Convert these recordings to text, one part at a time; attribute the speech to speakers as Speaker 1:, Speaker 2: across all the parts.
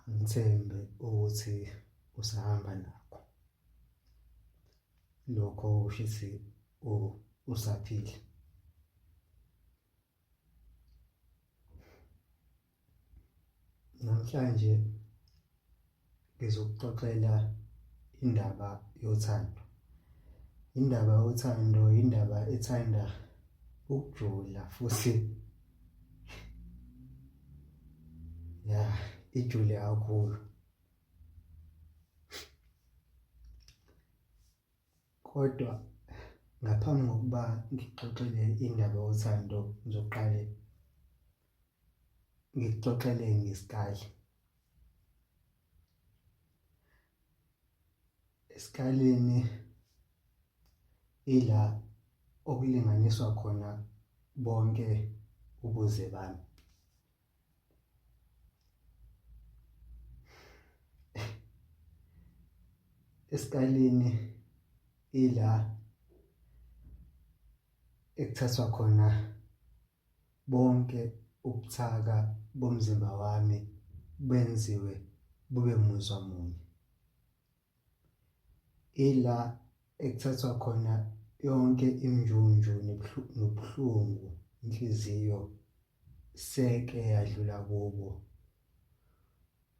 Speaker 1: Angithembe ukuthi usahamba nakho lokho kusho ukuthi usaphila. Namhlanje ngizokuxoxela indaba yothando. Indaba yothando indaba ethanda ukujula futhi ya ijule kakhulu. Kodwa ngaphambi kokuba ngikuxoxele indaba yothando ngizoqale ngikuxoxele ngesikali. Esikalini ila okulinganiswa khona bonke ubuze bami. Esikalini ila ekuthathwa khona bonke ubuthaka bomzimba wami benziwe bube muzwa munye. Ila ekuthathwa khona yonke imjunju nobuhlungu inhliziyo seke yadlula kubo.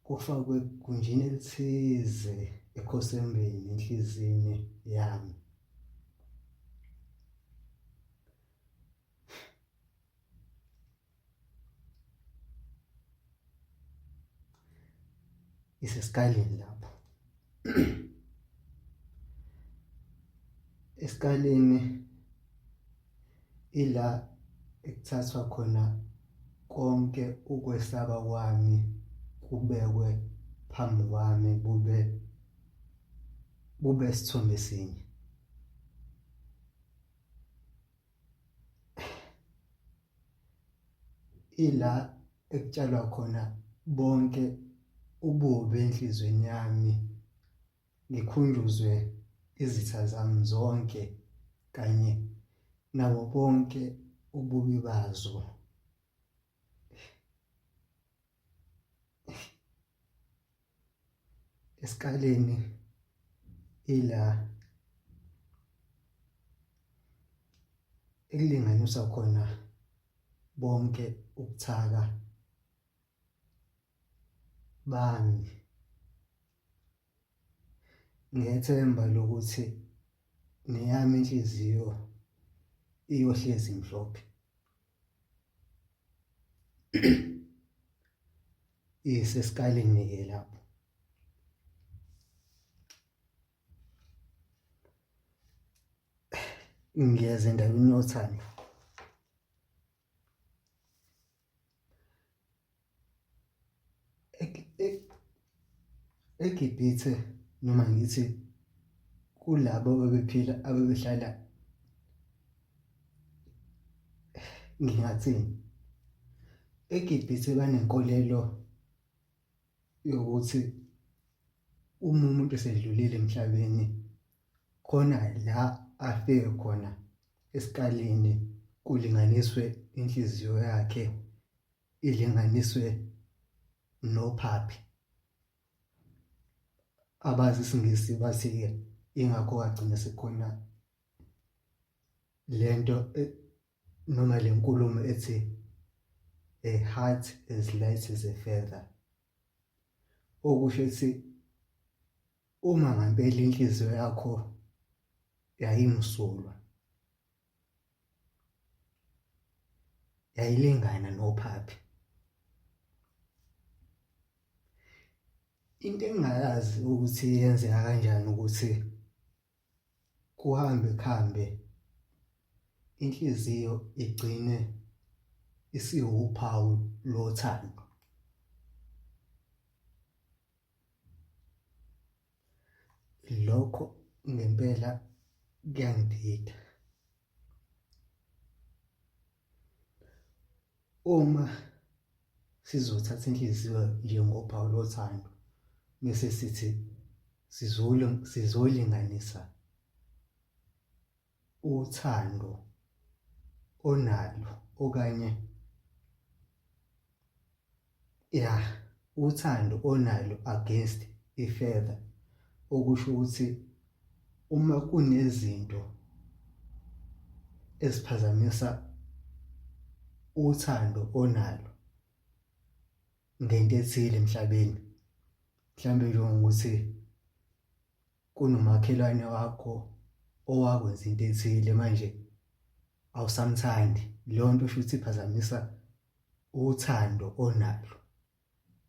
Speaker 1: Kufakwe egunjini elithize ekhosembeni enhliziyweni yami. Isesikalini lapho. Esikalini ila ekuthathwa khona konke ukwesaba kwami kubekwe phambi kwami bube bube isithombe sinye. Ila ekutshalwa khona bonke ububi enhlizweni yami ngikhunjuzwe izitha zami zonke kanye nabo bonke ububi bazo. Esikaleni ila ekulinganiswa khona bonke ubuthaka bami. Ngethemba lokuthi neyami inhliziyo iyohlezi imhlophe. Isesikalini-ke lapho. Ngiyeza endabeni yothando. EGibhithe noma ngithi kulabo ababephila ababehlala ngingathini eGibhithe banenkolelo yokuthi uma umuntu esedlulile emhlabeni khona la afike khona esikalini kulinganiswe inhliziyo yakhe ilinganiswe nophaphi. Abazi isiNgisi bathi-ke ingakho kwagcina sekukhona lento noma le nkulumo ethi a heart as light as a feather. Okusho ukuthi uma ngampela inhliziyo yakho yayimsulwa yayilingana nophaphi. Into engingayazi ukuthi yenzeka kanjani ukuthi kuhambe kuhambe inhliziyo igcine isiwuphawu lothando. Lokho ngempela kuyangidida. Uma sizothatha inhliziyo njengophawu lothando bese sithi sizolinganisa uthando onalo okanye ya uthando onalo against i-feather okusho ukuthi uma kunezinto eziphazamisa uthando onalo ngento ethile emhlabeni mhlambe njengokuthi kunomakhelwane wakho owakwenza into ethile manje awusamthandi leyo nto shuthi iphazamisa uthando onalo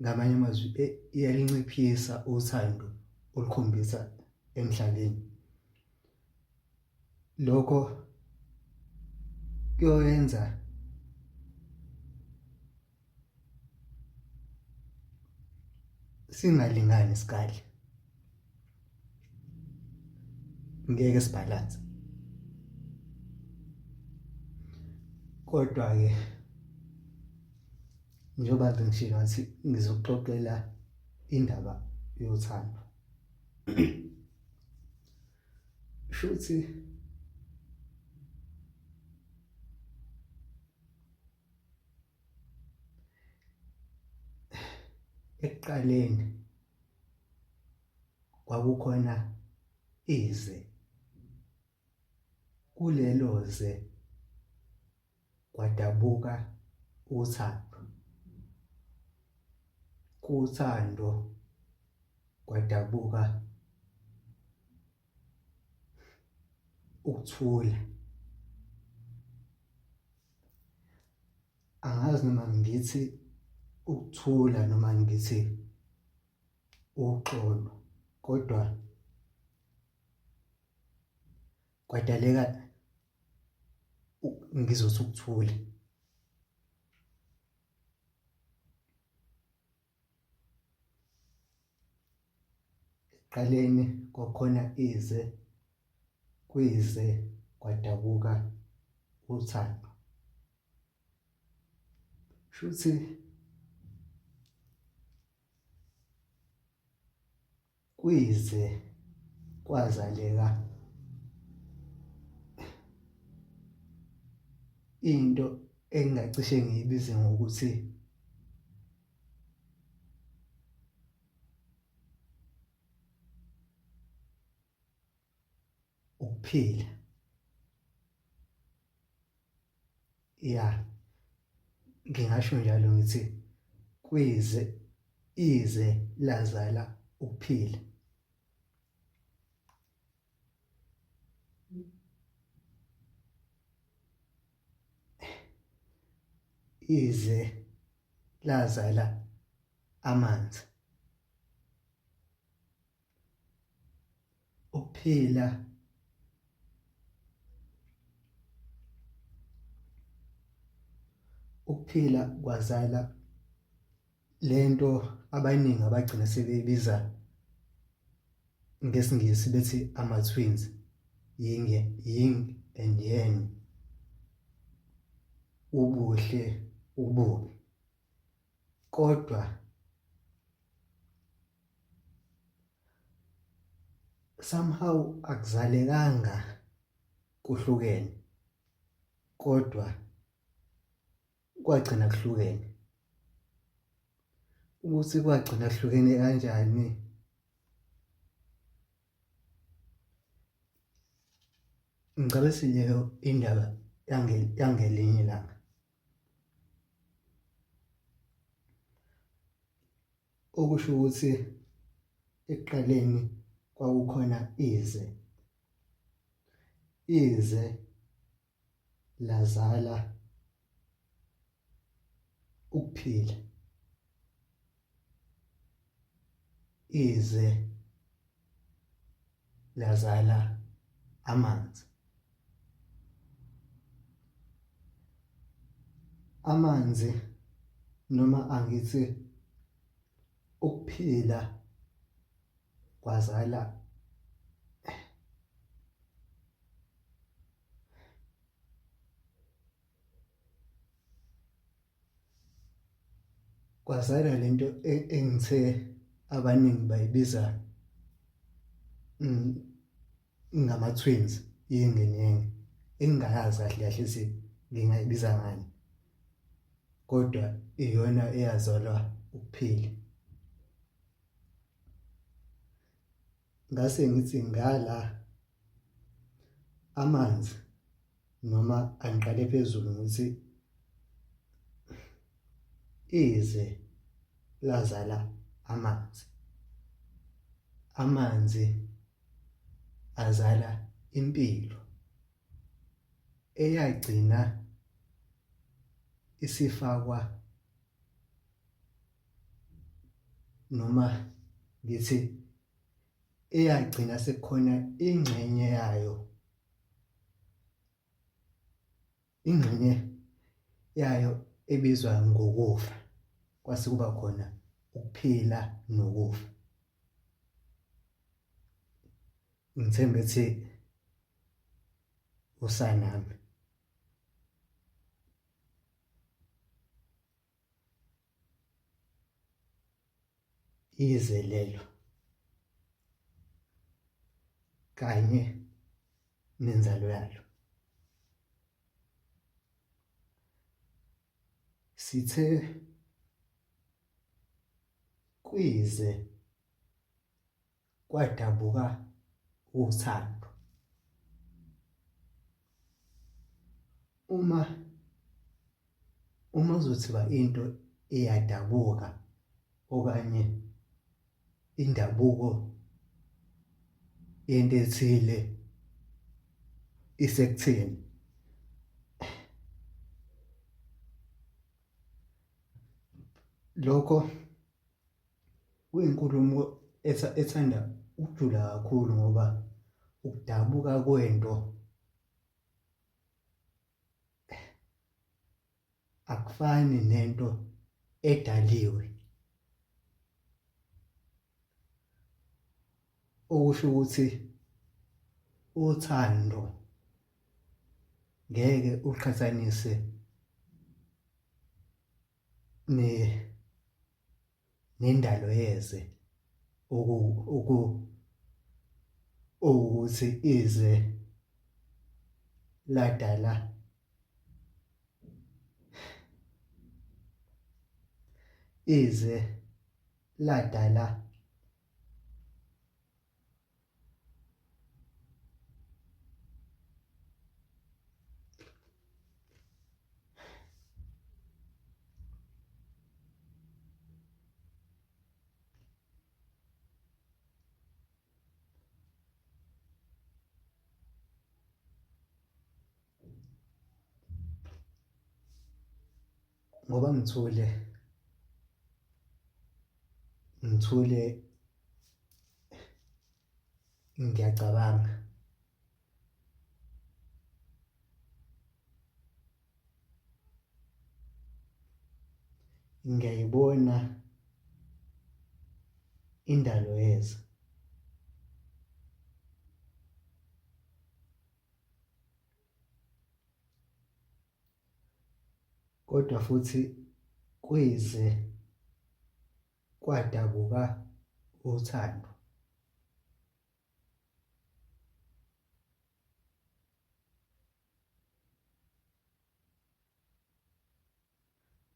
Speaker 1: ngamanye amazwi e, iyalinciphisa uthando olukhombisa emhlabeni lokho kuyoyenza singalingani isikali ngeke sibhalanse kodwa-ke njengoba bengishilo ngathi ngizokuxoxela indaba yothando shuthi Ekuqaleni kwakukhona ize. Kulelo ze kwadabuka uthando. Kuthando kwadabuka ukuthula. Angazi noma ngithi ukuthula noma ngithi uxolo kodwa kwadaleka ngizothi ukuthula. Ekuqaleni kwakhona ize, kwize kwadabuka uthando. Shuthi kwize kwazaleka into engingacishe ngiyibize ngokuthi ukuphila ya ngingasho njalo ngithi kwize ize lazala ukuphila ize lazala amanzi ukuphila ukuphila kwazala lento abaningi abagcina sebeyibiza ngesiNgisi bethi ama-twins, yin yin and yang, ubuhle ububi. Kodwa somehow akuzalekanga kuhlukene kodwa kwagcina kuhlukene. Ukuthi kwagcina kuhlukene kanjani ngicela sileyo indaba yangelinye ilanga. Okusho ukuthi ekuqaleni kwakukhona ize. Ize lazala ukuphila. Ize lazala amanzi. Amanzi noma angithi ukuphila kwazala kwazala lento engithe abaningi bayibiza ngama-twins, yin and yang, engingayazi kahle kahle ukuthi ngingayibiza ngani kodwa iyona eyazalwa ukuphila. Ngase ngithi ngala amanzi noma angiqale phezulu ngithi ize lazala amanzi. Amanzi azala impilo eyagcina isifakwa noma ngithi eyagcina sekukhona ingxenye yayo ingxenye yayo ebizwa ngokufa kwase kuba khona ukuphila nokufa. Ngithembe ukuthi usanami. Ize lelo kanye nenzalo yalo. Sithe kwize kwadabuka uthando. Uma uma kuzothiwa into iyadabuka okanye indabuko yento ethile isekutheni lokho Kuyinkulumo ethanda ukujula kakhulu ngoba ukudabuka kwento akufani nento edaliwe. Okusho ukuthi uthando ngeke uqhathanise ne nendalo yeze oku ukuthi ize ladala ize ladala Ngoba ngithule ngithule ngiyacabanga. Ngiyayibona indalo yeza. Kodwa futhi kwize kwadabuka uthando.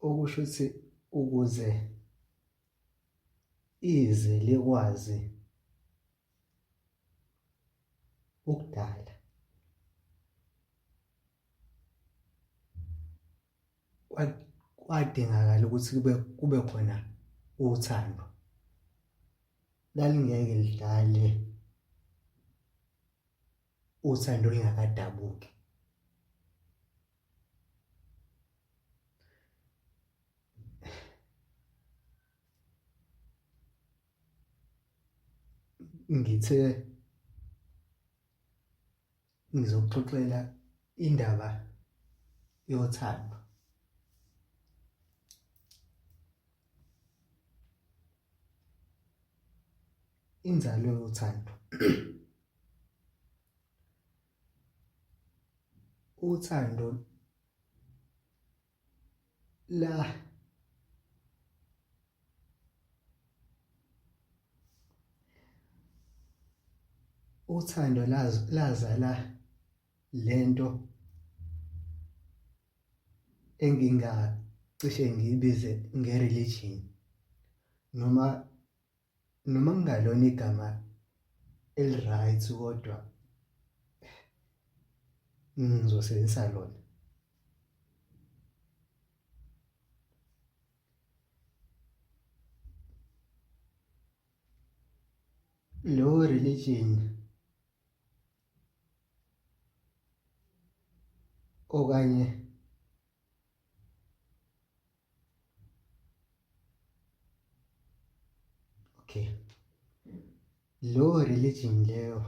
Speaker 1: Okusho ukuthi ukuze ize likwazi ukudala kwadingakala ukuthi kube kube khona uthando. Lalingeke lidlale uthando lungakadabuki. Ngithe ngizokuxoxela indaba yothando. Inzalo yothando. Uthando la uthando lazala lento Engingacishe ngiyibize nge-religion noma noma kungalona igama eli-right kodwa ngizosebenzisa lona. Leyo religion okanye okay leyo religion leyo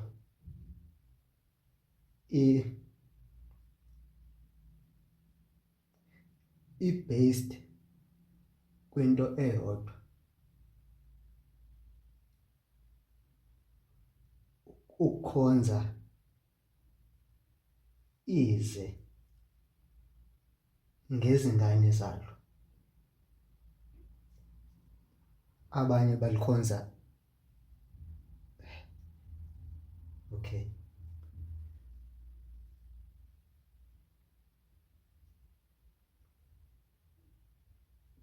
Speaker 1: i i-based kwinto eyodwa ukukhonza ize ngezingane zalo. Abanye balikhonza okay.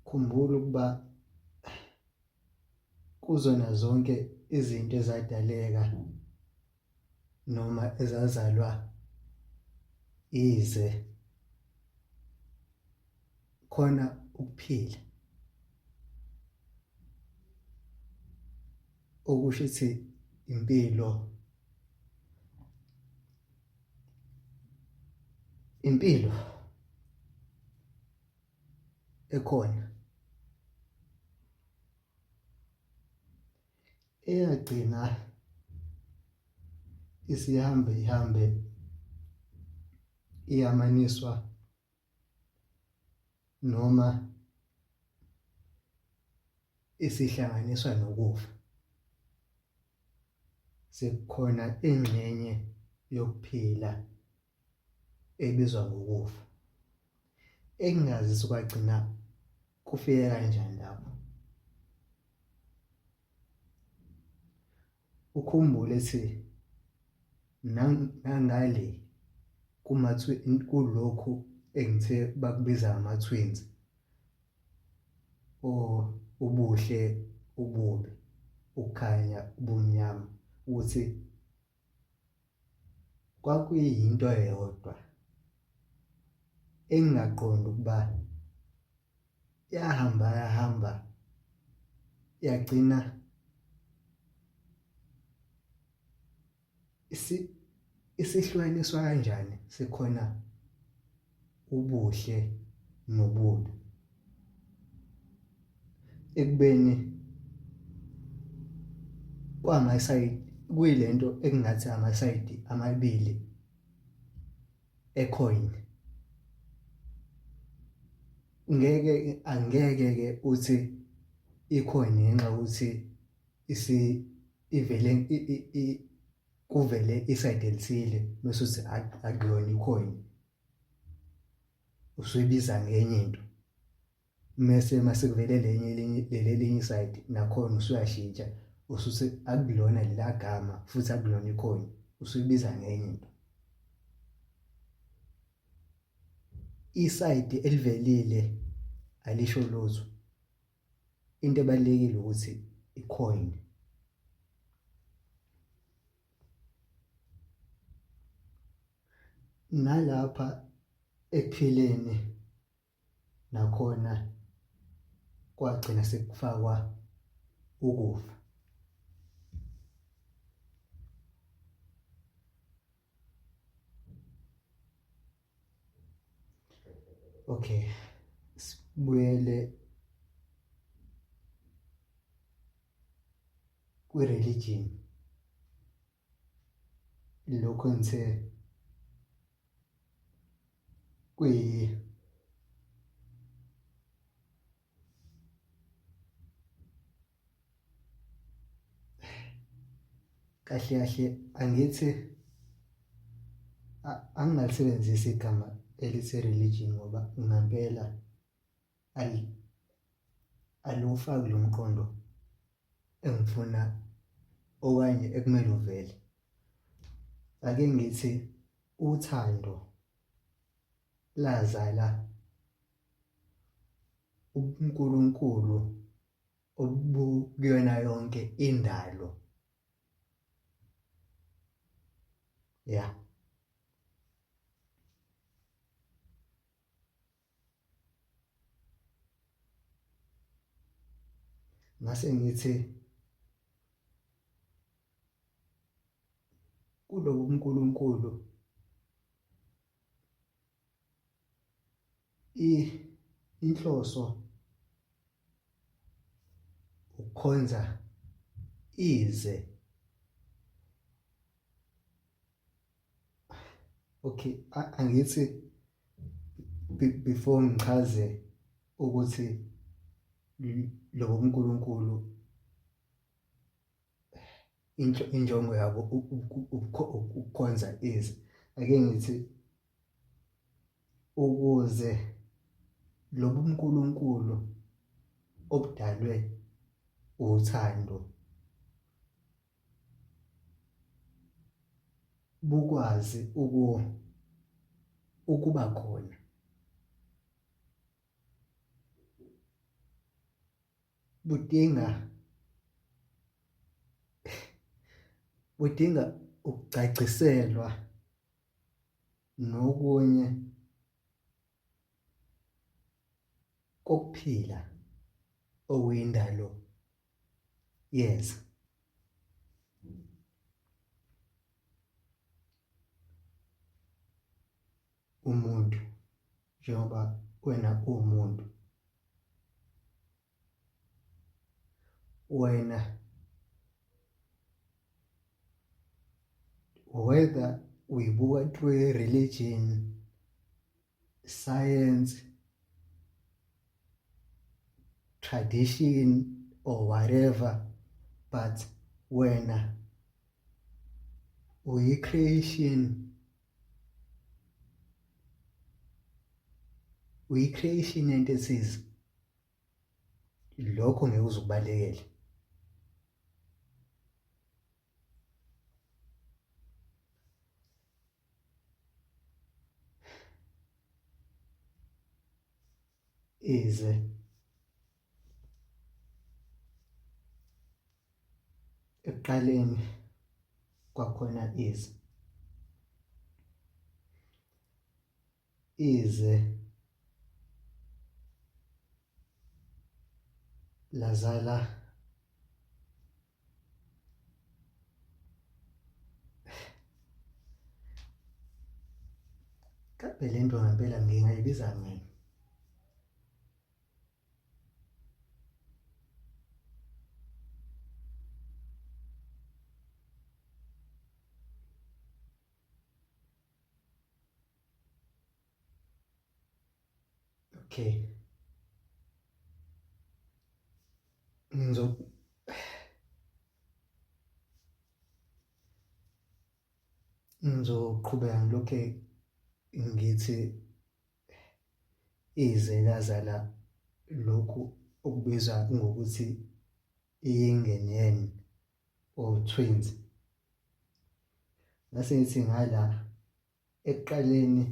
Speaker 1: Khumbula ukuba kuzona zonke izinto ezadaleka noma ezazalwa ize khona ukuphila okusho ukuthi impilo impilo ekhona eyagcina isihambe ihambe iyamaniswa noma isihlanganiswa nokufa. Sekukhona ingxenye yokuphila ebizwa ngokufa engingazi kwagcina kufike kanjani lapho. Ukhumbule ukuthi nangale kulokhu engithe bakubiza ngama-twins or ubuhle ububi, ukukhanya ubumnyama ukuthi kwakuyinto eyodwa engingaqondi ukuba yahamba yahamba yagcina isihlukaniswa kanjani sikhona ubuhle nobubi ekubeni kwamasayidi kuyilento ekungathi amasayidi amabili ecoin ngeke angeke ke uthi icoin ngenxa yokuthi isi ivele kuvele isayidi elithile bese uthi akuyona icoin usuyibiza ngenye into mese mase kuvele lenye elinye leli elinye isayidi nakhona usuyashintsha usuthi akulona lela gama futhi akulona icoin usuyibiza ngenye into. Isayidi elivelile alisho lutho. Into ebalulekile ukuthi i-coin. Nalapha ekuphileni nakhona kwagcina sekufakwa ukufa. Okay, sibuyele kwi-religion. Lokhu engithe kwi kahle kahle angithi angingalisebenzisi igama elithi religion ngoba ngampela aliwufaki lo mqondo engifuna okanye ekumele uvele. Ake ngithi uthando lazala. ubuNkulunkulu obukuyona yonke indalo. Ya. Ngase ngithi kulobu buNkulunkulu inhloso ukukhonza ize. Okay, angithi before ngichaze ukuthi lobo buNkulunkulu injongo yabo ukukhonza ize, ake ngithi ukuze lobu buNkulunkulu obudalwe uthando bukwazi ukuba khona. Budinga budinga ukugcagciselwa nokunye kokuphila okuyindalo yeza. Umuntu njengoba wena uwumuntu wena whether uyibuka through religion, science, tradition or whatever, but wena uyi-creation, uyi-creation yento ethize. Lokho ngeke uze ukubalekele. Ize ekuqaleni kwakhona ize ize lazala Kambe le nto ngempela ngingayibiza ngani? Okay. Ngizoqhubeka ngilokhe ngithi ize lazala lokhu okubizwa ngokuthi i-yin and yang or twins. Ngase ngithi ngala ekuqaleni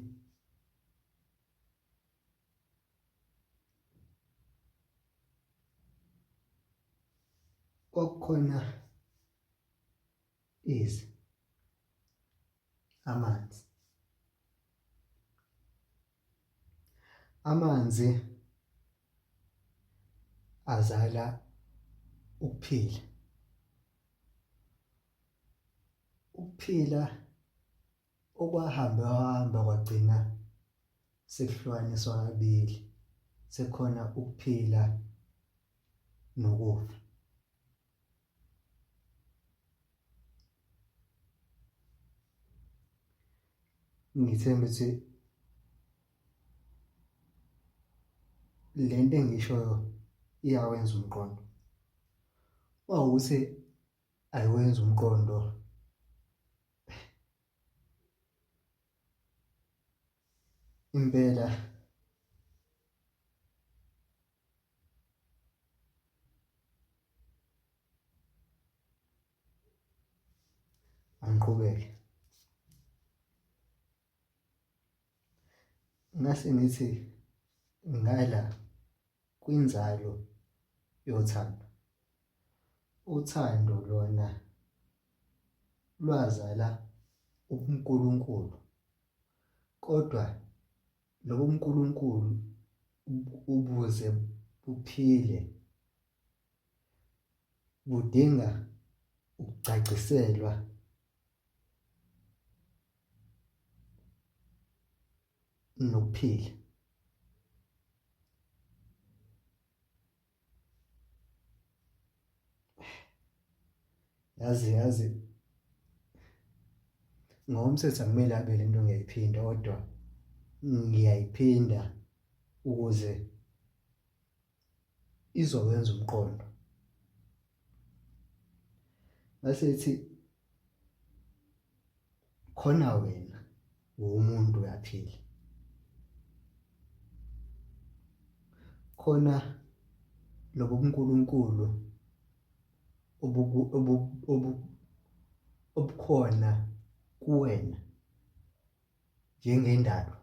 Speaker 1: kwakukhona ize amanzi. Amanzi azala ukuphila. Ukuphila okwahamba kwahamba kwagcina sekuhlukaniswa kabili, sekukhona ukuphila nokufa. Ngithemba ukuthi le nto engiyishoyo iyawenza umqondo. Uma kuwukuthi ayiwenzi umqondo impela angiqhubeke. Ngase ngithi ngala kwinzalo yothando. Uthando lona lwazala ubuNkulunkulu, kodwa lobu buNkulunkulu ubuze buphile budinga ukucaciselwa nokuphila. Yazi yazi ngokomthetho akumele abe lento ngiyayiphinda kodwa ngiyayiphinda ukuze izokwenza umqondo. Mase ethi khona wena uwumuntu uyaphila. Khona lobu buNkulunkulu obukhona kuwena njengendalo.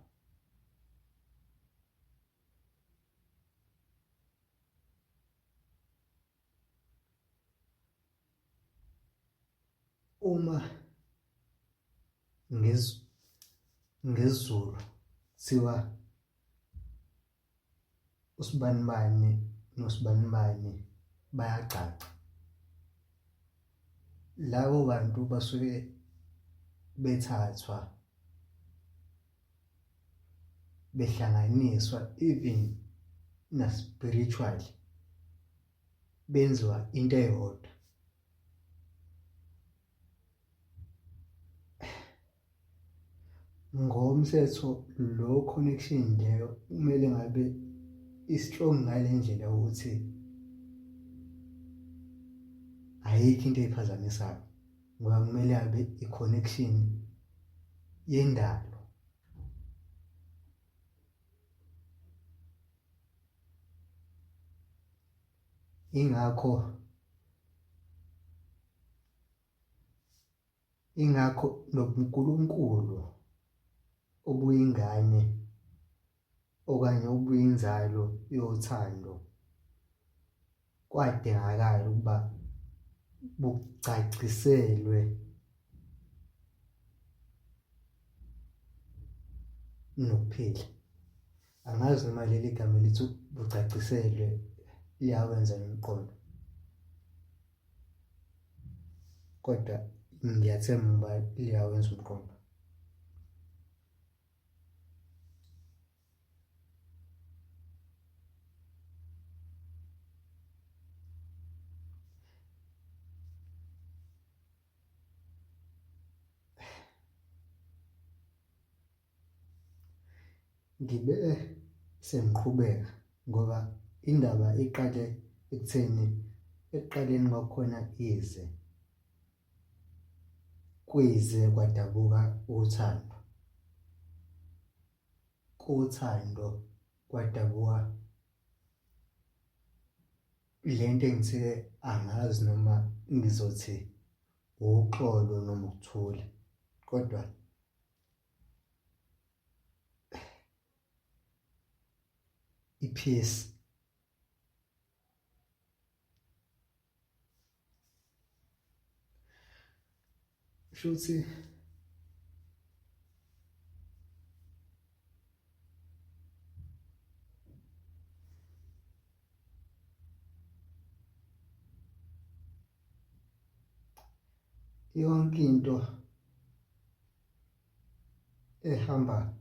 Speaker 1: Uma ngesiZulu kuthiwa usibanibani nosibanibani bayagcagca, labo bantu basuke bethathwa behlanganiswa even na-spiritually benziwa into eyodwa. Ngokomthetho lo connection leyo kumele ngabe i-strong ngale ndlela yokuthi ayikho into eyiphazamisayo ngoba kumele abe i-connection yendalo. Ingakho ingakho nobuNkulunkulu obuyingane okanye obuyinzalo yothando kwadingakala ukuba bucaciselwe nokuphila. Angazi noma leli gama elithi bucaciselwe liyawenza nomqondo. Kodwa ngiyathemba ukuba liyawenza umqondo. Ngibe sengiqhubeka ngoba indaba iqale ekutheni ekuqaleni kwakukhona ize. Kwize kwadabuka uthando. Kuthando kwadabuka le nto engithe angazi noma ngizothi uxolo noma ukuthula kodwa i-peace. Shuthi yonke into ehamba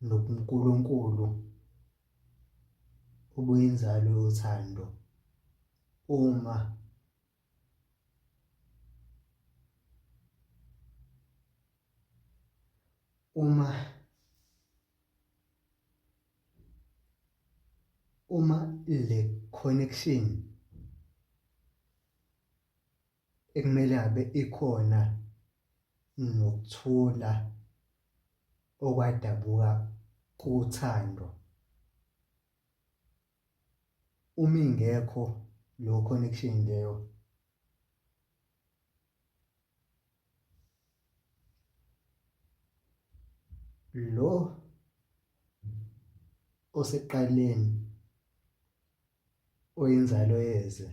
Speaker 1: nobuNkulunkulu obuyinzalo yothando uma uma uma le connection ekumele ngabe ikhona nokuthula okwadabuka kuthando. Uma ingekho leyo connection leyo lo osekuqaleni. oyinzalo yeze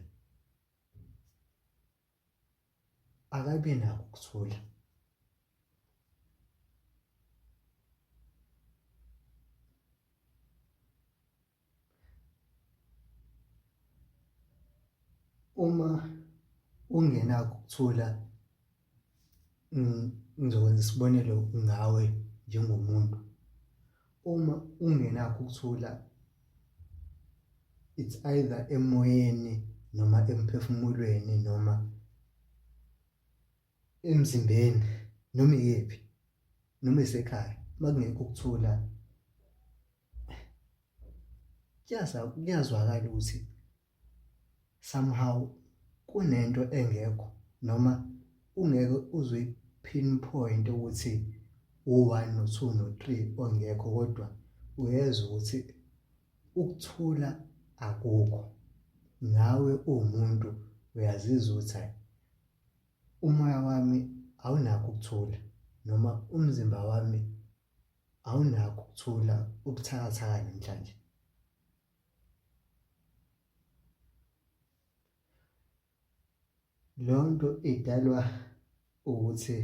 Speaker 1: akabi nakho ukuthula. Uma ungenakho ukuthula ngizokwenza isibonelo ngawe njengomuntu. Uma ungenakho ukuthula it's either emoyeni noma emphefumulweni noma emzimbeni noma ikephi noma isekhaya uma kungekho ukuthula kuyazwakala ukuthi somehow kunento engekho noma ungeke uze uyi-pinpoint ukuthi u-one no-two no-three ongekho kodwa uyezwa ukuthi ukuthula akukho. Nawe uwumuntu uyazizwa ukuthi hhayi umoya wami awunakho ukuthula noma umzimba wami awunakho ukuthula ubuthakathaka namhlanje. Leyo nto idalwa ukuthi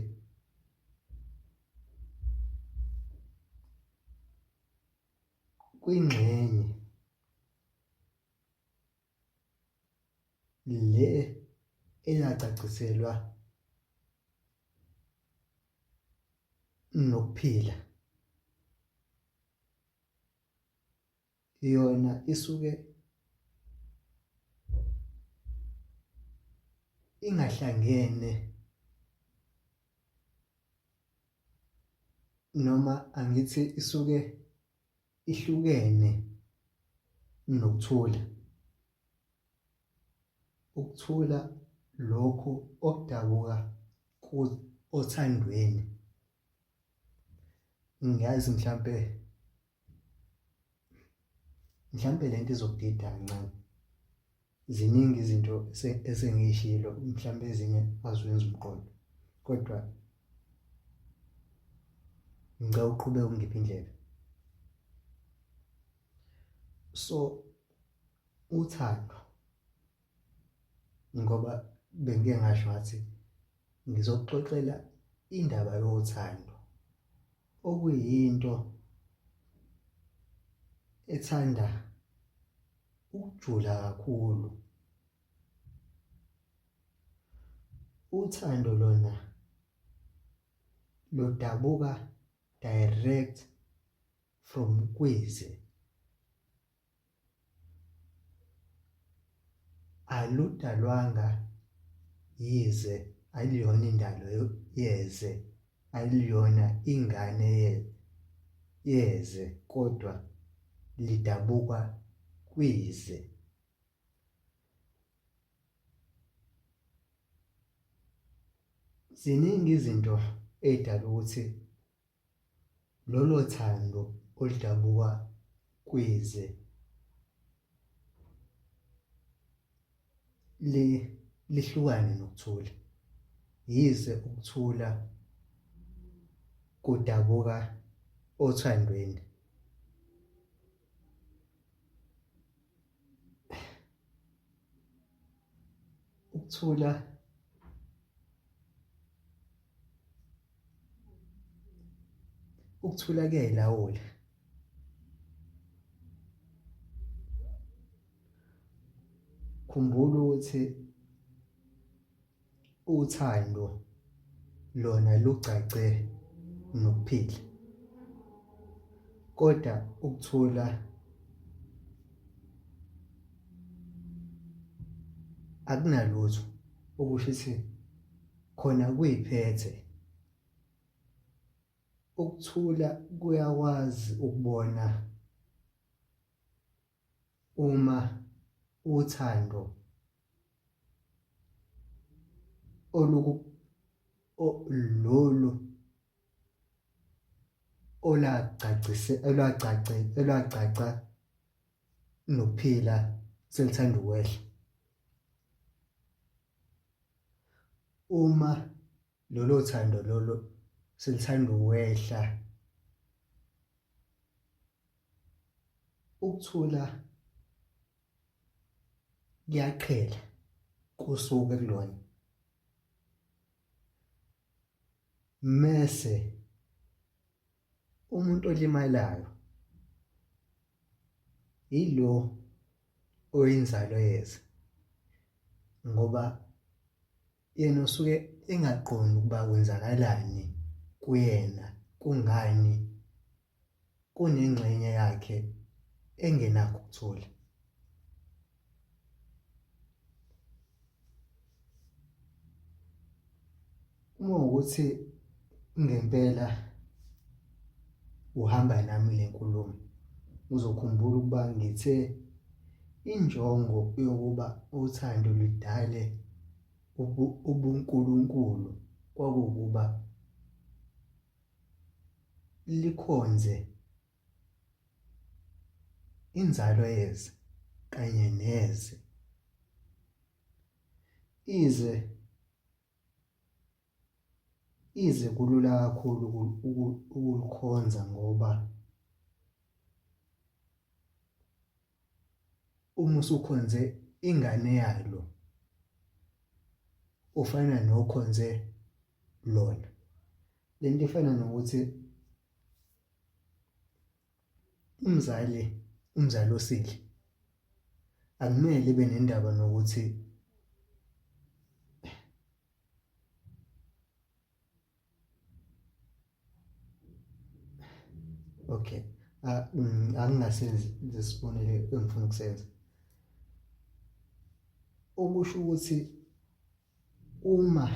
Speaker 1: kwingxenye le eyacaciselwa nokuphila yona isuke ingahlangene noma angithi isuke ihlukene nokuthula. Ukuthula lokhu okudabuka othandweni. Ngiyazi mhlampe mhlampe lento izokudida kancane. Ziningi izinto esengiyishilo mhlampe ezinye aziwenzi umqondo kodwa ngicela uqhubeke ungiphe indlebe. So uthando ngoba bengike ngasho ngathi ngizokuxoxela indaba yothando okuyinto ethanda ukujula kakhulu. Uthando lona ludabuka direct from kwize. Aludalwanga yize aluyona indalo yeze aluyona ingane yeze kodwa lidabuka kwize. Ziningi izinto ey'dala ukuthi Lolo thando oludabuka kwize lihlukane nokuthula. Yize ukuthula kudabuka othandweni. Ukuthula Ukuthula kuyayilawula. Khumbula ukuthi uthando lona lugcagce nokuphila, kodwa ukuthula akunalutho okusho ukuthi khona kuyiphethe. Ukuthula kuyakwazi ukubona uma uthando oluku lolu olagcagcise olwagcagce olwagcagca nokuphila selithanda ukwehla. Uma lolo thando lolo selithanda ukwehla ukuthula Kuyaqhela kusuke kulona. Mese umuntu olimalayo yilo oyinzalo yeze ngoba yena usuke engaqondi ukuba kwenzakalani kuyena, kungani kunengxenye yakhe engenakho ukuthula. Uma kuwukuthi ngempela uhamba nami le nkulumo, uzokhumbula ukuba ngithe injongo yokuba uthando ludale ubuNkulunkulu kwakuwukuba likhonze inzalo yeze kanye neze. Ize ize kulula kakhulu ukulikhonza ngoba uma usukhonze ingane yalo ufana nokhonze lona. Le nto ifana nokuthi umzali, umzali osile akumele ebe nendaba nokuthi okay angingasenzi lesibonelo engifuna ukusenza. Okusho ukuthi uma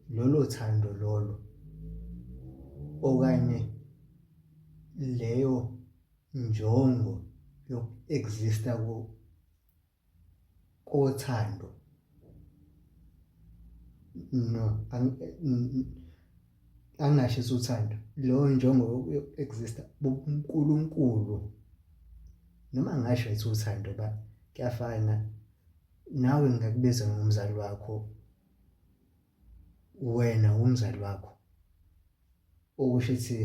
Speaker 1: lolo thando lolo okanye leyo njongo yoku-exist-a kothando no angingashisa uthando leyo njongo yoku-exist-a bobuNkulunkulu noma ngingasho ngithi uthando ba kuyafana. Nawe ngingakubiza ngomzali wakho, wena umzali wakho. Okusho ukuthi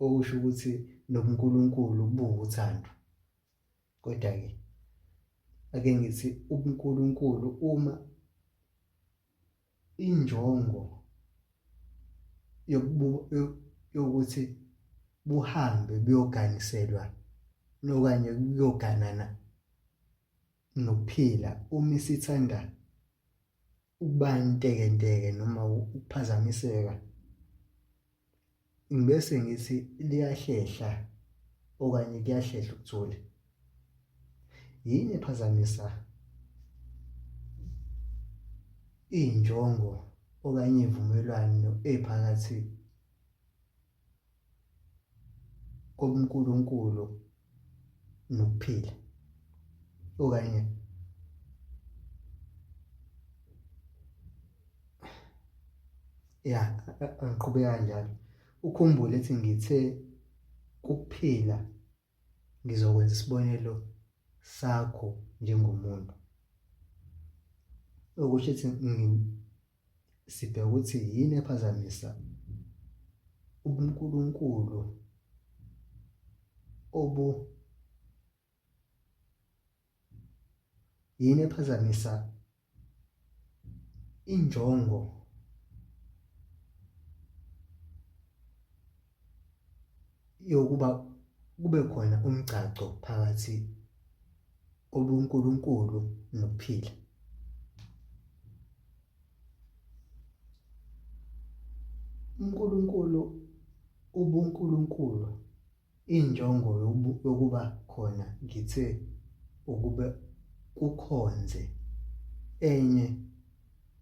Speaker 1: okusho ukuthi nobuNkulunkulu buwuthando. Kodwa-ke ake ngithi ubuNkulunkulu uma injongo yokuthi buhambe buyoganiselwa okanye kuyoganana nokuphila uma isithanda ukuba ntekenteke noma ukuphazamiseka. Ngibese ngithi liyahlehla okanye kuyahlehla ukuthula. Yini ephazamisa iy'njongo okanye iy'vumelwano ey'phakathi kobuNkulunkulu nokuphila okanye ya angiqhubeke kanjalo. Ukhumbule ukuthi ngithe kuphila ngizokwenza isibonelo sakho njengomuntu. Okusho ukuthi sibheka ukuthi yini ephazamisa ubuNkulunkulu obu yini ephazamisa injongo yokuba kube khona umgcagco phakathi kobuNkulunkulu nokuphila. UNkulunkulu ubuNkulunkulu injongo yokuba khona ngithe ukube kukhonze enye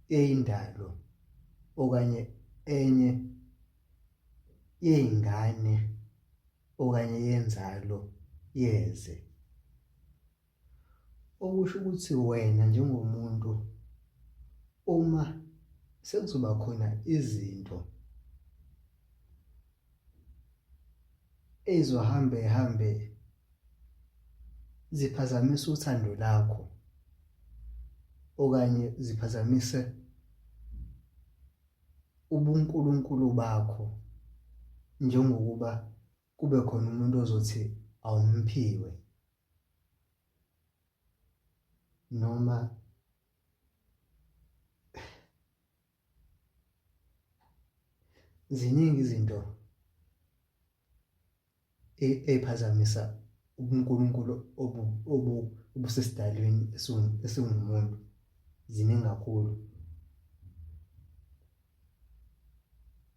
Speaker 1: eyindalo okanye enye yey'ngane okanye yenzalo yeze. Okusho ukuthi wena njengomuntu uma sekuzoba khona izinto ezizohambe hambe ziphazamise uthando lakho okanye ziphazamise ubuNkulunkulu bakho njengokuba kube khona umuntu ozothi awumphiwe. Noma ziningi izinto ey'phazamisa ubuNkulunkulu obusesidalweni esiwumuntu, ziningi kakhulu.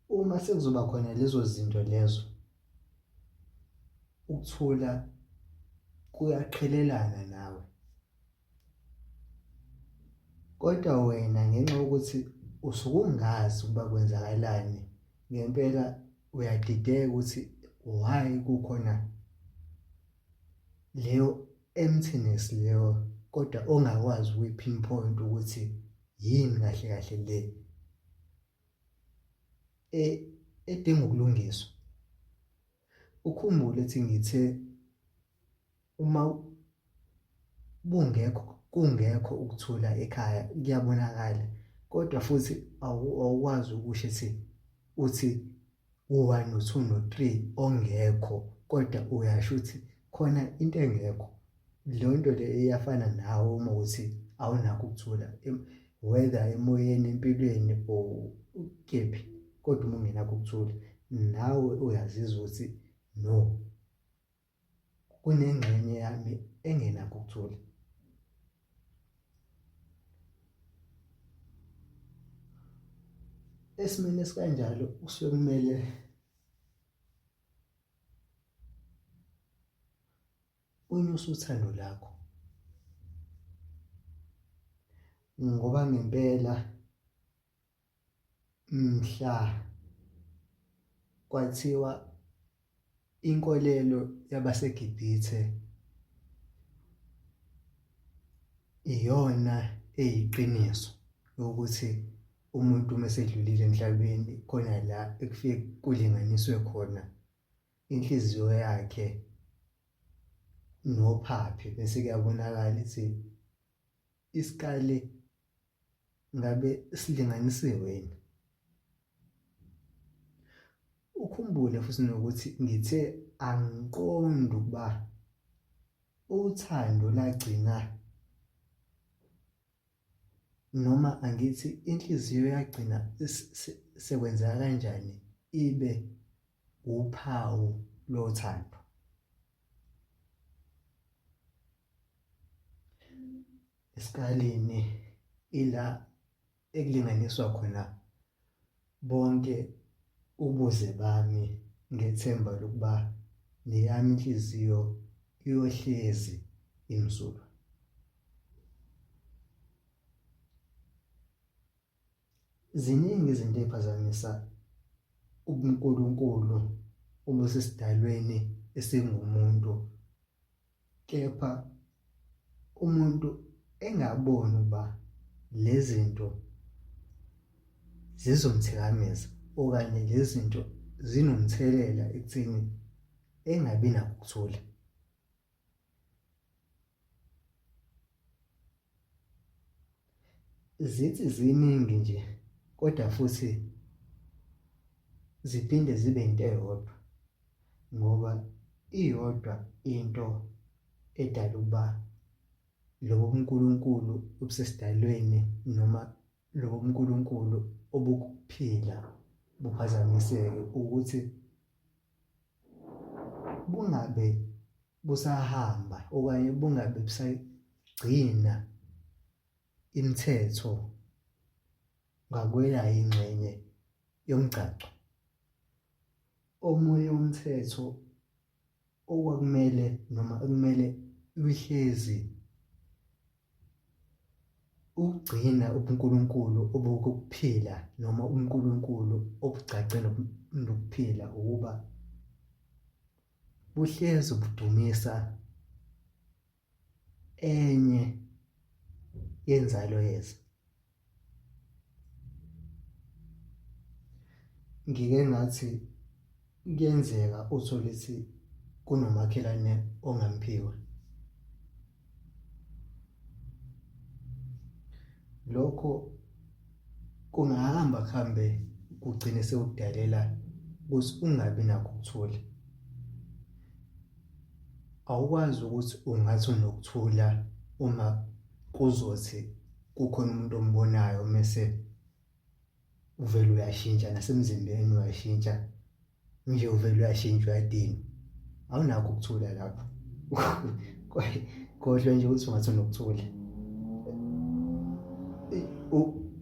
Speaker 1: Uma sekuzoba khona lezo zinto lezo, ukuthula kuyaqhelelana nawe. Kodwa wena ngenxa yokuthi usuke ungazi ukuba kwenzakalani ngempela uyadideka ukuthi why kukhona leyo emptiness leyo kodwa ongakwazi ukuyi-pinpoint ukuthi yini kahle kahle le e, edinga ukulungiswa. Ukhumbule ukuthi ngithe uma bungekho kungekho ukuthula ekhaya kuyabonakala kodwa futhi awukwazi ukusho ukuthi uthi u-one no-two no-three ongekho kodwa uyasho ukuthi khona into engekho. Leyo nto leyo iyafana nawe uma ukuthi awunakho ukuthula whether emoyeni, empilweni or kephi kodwa uma ungenakho ukuthula nawe uyazizwa ukuthi no kunengxenye yami engenakho ukuthula. Esimeni esikanjalo kusuke kumele unyuse uthando lakho ngoba ngempela mhla kwathiwa inkolelo yabaseGibhithe iyona eyiqiniso yokuthi umuntu uma esedlulile emhlabeni khona la ekufike kulinganiswe khona inhliziyo yakhe nophaphe bese kuyabonakala ukuthi isikali ngabe silinganisiwe yini. Ukhumbule futhi nokuthi ngithe angiqondi ukuba uthando lagcina noma angithi inhliziyo yagcina sekwenzeka kanjani ibe uphawu lothando. Esikalini ila ekulinganiswa khona bonke ubuze bami ngethemba lokuba neyami inhliziyo iyohlezi imsulwa. Ziningi izinto ey'phazamisa ubuNkulunkulu obusesidalweni esingumuntu, kepha umuntu engaboni ukuba le zinto zizomthikameza okanye le zinto zinomthelela ekutheni engabi nakho ukuthula. Zithi ziningi nje kodwa futhi ziphinde zibe into eyodwa ngoba iyodwa into edala ukuba lobo buNkulunkulu obusesidalweni noma lobo buNkulunkulu obukuphila buphazamiseke ukuthi bungabe busahamba okanye bungabe busagcina imithetho ngakweyayo ingxenye yomgcagco. Omunye umthetho okwakumele noma ekumele uhlezi Ukugcina ubuNkulunkulu obukukuphila noma uNkulunkulu obugcagce nokuphila ukuba buhlezi budumisa enye yenzalo yezwe. Ngike ngathi kuyenzeka uthole ukuthi kunomakhelwane ongamphiwe. Lokho kungahamba kuhambe kugcine sekukudalela ukuthi ungabi nakho ukuthula. Awukwazi ukuthi ungathi unokuthula uma Kuzothi kukhona umuntu ombonayo mese uvele uyashintsha nasemzimbeni uyashintsha nje uvele uyashintsha uyadinwa awunakho ukuthula lapho khohlwa nje ukuthi ungathi unokuthula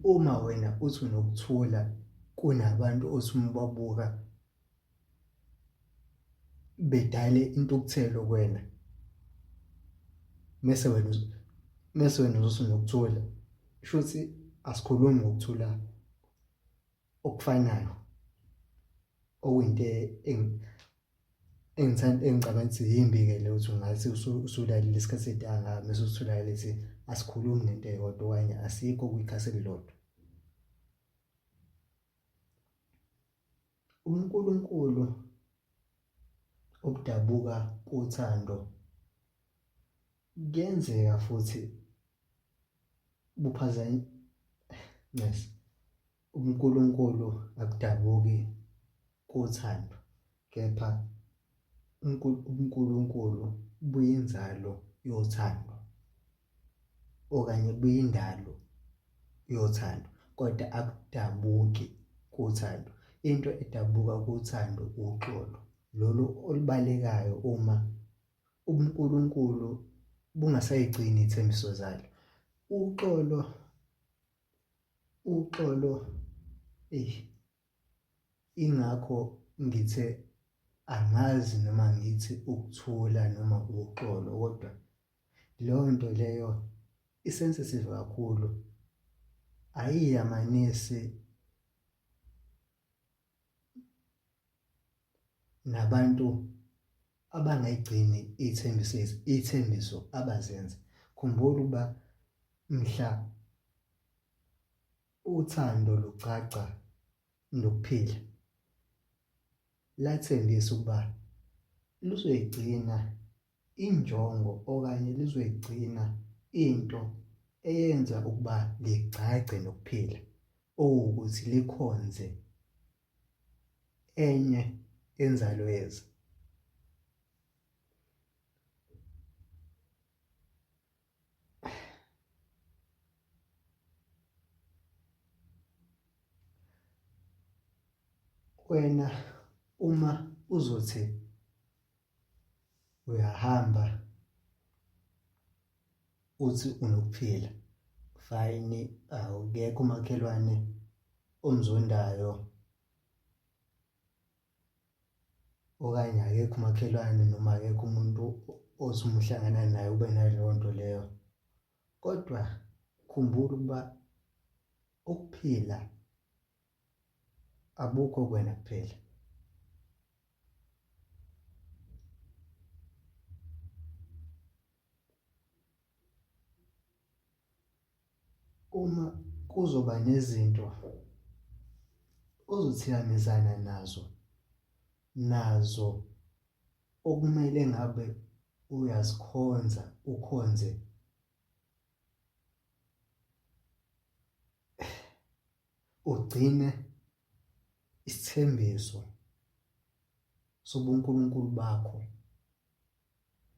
Speaker 1: uma wena uthi unokuthula kunabantu othi uma ubabuka bedale intukuthelo kuwena mese wena mese wena uzothi unokuthula shuthi asikhulumi ngokuthula okufanayo okuyinto engithanda engicabanga ukuthi yimbi-ke le ukuthi ungathi usulalile isikhathi eside kangaka mese uthulakale ukuthi asikhulumi ngento eyodwa okanye asikho kwikhasi elilodwa. UNkulunkulu obudabuka kuthando kuyenzeka futhi buphazanyiswe uNkulunkulu akudabuki kuthando kepha uNkulunkulu buyinzalo yothando okanye buyindalo yothando kodwa akudabuki kuthando. Into edabuka kuthando uxolo lolu olubalekayo uma ubuNkulunkulu bungasayigcini iy'thembiso zalo. Uxolo, uxolo eyi ingakho ngithe angazi noma ngithi ukuthula noma uxolo kodwa leyo nto leyo i-sensitive kakhulu ayiyamanisi nabantu abangayigcini iy'thembiso iy'thembiso abazenza. Khumbula ukuba mhla uthando lucaca nokuphila lathembisa ukuba luzoyigcina injongo okanye lizoyigcina into eyenza ukuba ligcagce nokuphila owukuthi likhonze enye inzalo yeza. Wena uma uzothi uyahamba uthi unokuphila fine awukekho umakhelwane omzondayo okanye akekho umakhelwane noma akekho umuntu othi uma uhlangana naye ube naleyo nto leyo. Kodwa khumbula ukuba ukuphila abukho kuwena kuphela. Uma kuzoba nezinto ozothikamezana nazo nazo okumele ngabe uyazikhonza ukhonze ugcine isithembiso sobuNkulunkulu bakho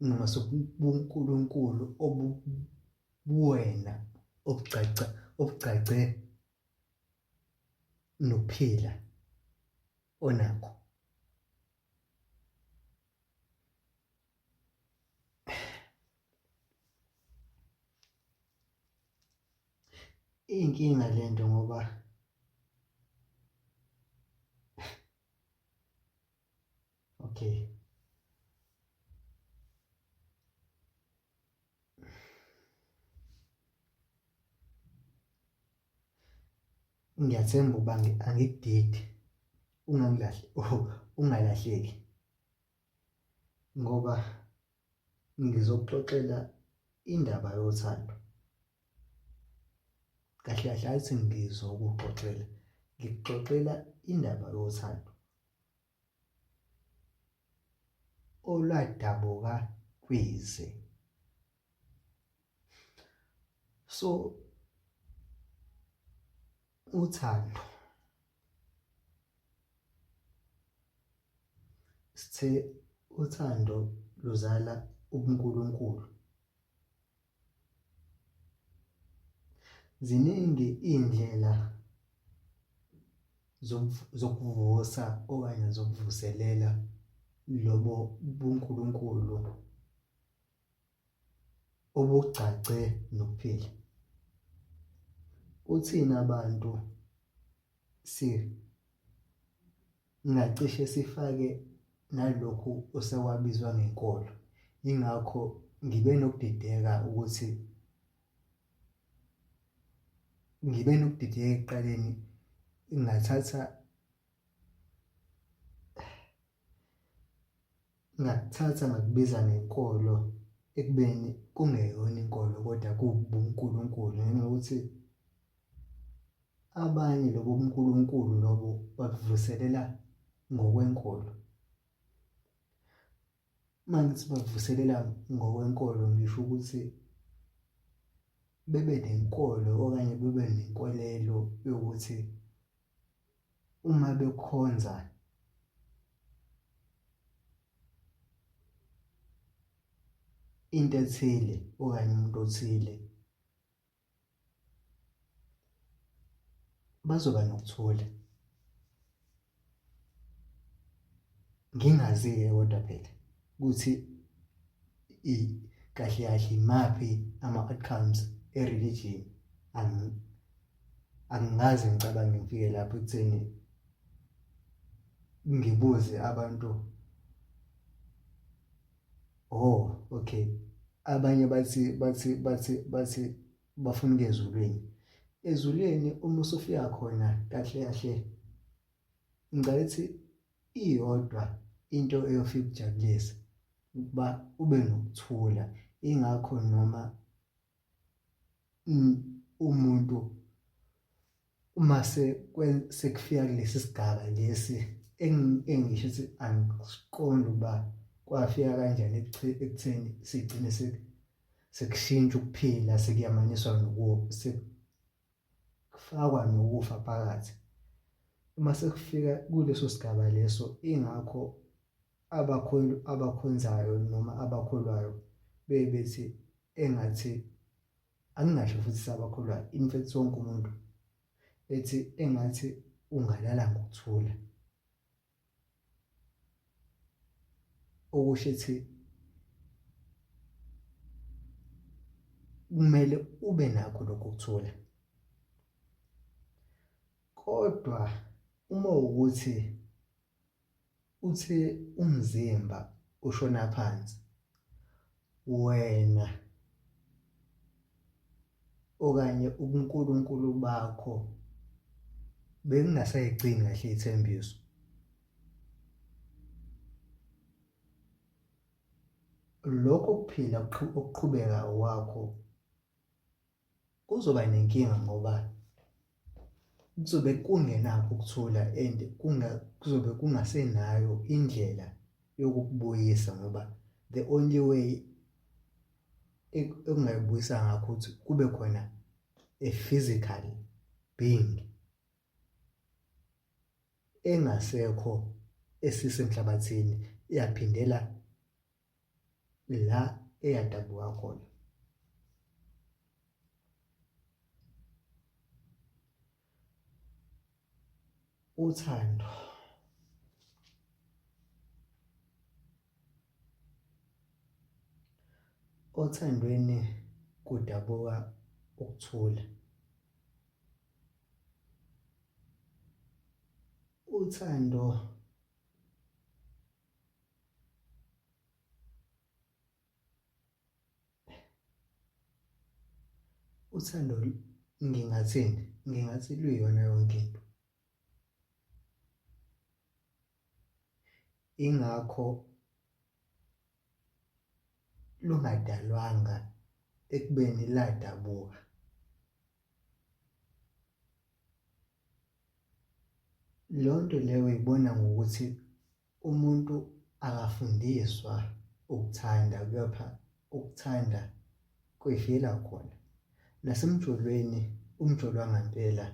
Speaker 1: noma sobuNkulunkulu obuwena obucaca obucace nokuphila onakho. Iyinkinga lento ngoba okay ngiyathemba ukuba angikudidi ungangilahli ungalahleki ngoba ngizokuxoxela indaba yothando. Kahle kahle ayithi ngizokuxoxela, ngikuxoxela indaba yothando olwadabuka kwize. So uthando sithe uthando luzala ubuNkulunkulu. Ziningi iy'ndlela zokuvusa okanye zokuvuselela lobo buNkulunkulu obugcagce nokuphila. Kuthina bantu singacishe sifake nalokhu osekwabizwa ngenkolo. Yingakho ngibe nokudideka ukuthi ngibe nokudideka ekuqaleni ngathatha ngakuthatha ngakubiza ngenkolo ekubeni kungeyona inkolo kodwa kuwubuNkulunkulu ngenxa yokuthi abanye lobo buNkulunkulu lobo babuvuselela ngokwenkolo. Uma ngithi bavuselela ngokwenkolo ngisho ukuthi bebe nenkolo okanye bebe nenkolelo yokuthi uma bekhonza into ethile okanye umuntu othile bazoba nokuthula. Ngingazi-ke kodwa phela ukuthi kahle kahle imaphi ama-outcomes e-religion. Angikaze ngicabange ngifike lapho ekutheni ngibuze abantu oh okay abanye bathi bathi bathi bathi bafuna ukuya ezulwini. Ezulwini uma usufika khona kahle kahle ngicela ukuthi iyodwa into eyofika ikujabulise ukuba ube nokuthula. Ingakho noma umuntu uma sekufika kulesi sigaba lesi engisho ukuthi angisiqondi ukuba kwafika kanjani ekutheni sigcine sekushintsha ukuphila sekuyamaniswa sekufakwa nokufa phakathi. Uma sekufika kuleso sigaba leso ingakho abakhonzayo noma abakholwayo beye bethi engathi angingasho futhi sabakholwayo in fact wonke umuntu ethi engathi ungalala ngokuthula okusho ethi kumele ube nakho lokho kuthula kodwa uma ukuthi Uthe umzimba ushona phansi, wena okanye ubuNkulunkulu bakho bekungasayigcini kahle ithembiso. Lokho kuphila okuqhubeka kwakho kuzoba nenkinga ngoba kuzobe kungenakho ukuthula and kuzobe kungasenayo indlela yokukubuyisa ngoba the only way ekungayibuyisa ngakho ukuthi kube khona a physical being engasekho esisemhlabathini yaphindela la eyadabuka khona. Uthando othandweni kudabuka ukuthula. Uthando Uthando ngingathini? Ngingathi luyiyona yonke into. Ingakho lungadalwanga ekubeni ladabuka. Leyo nto leyo uyibona ngokuthi umuntu akafundiswa ukuthanda kepha ukuthanda kuyifika khona. Nasemjolweni, umjolo wangampela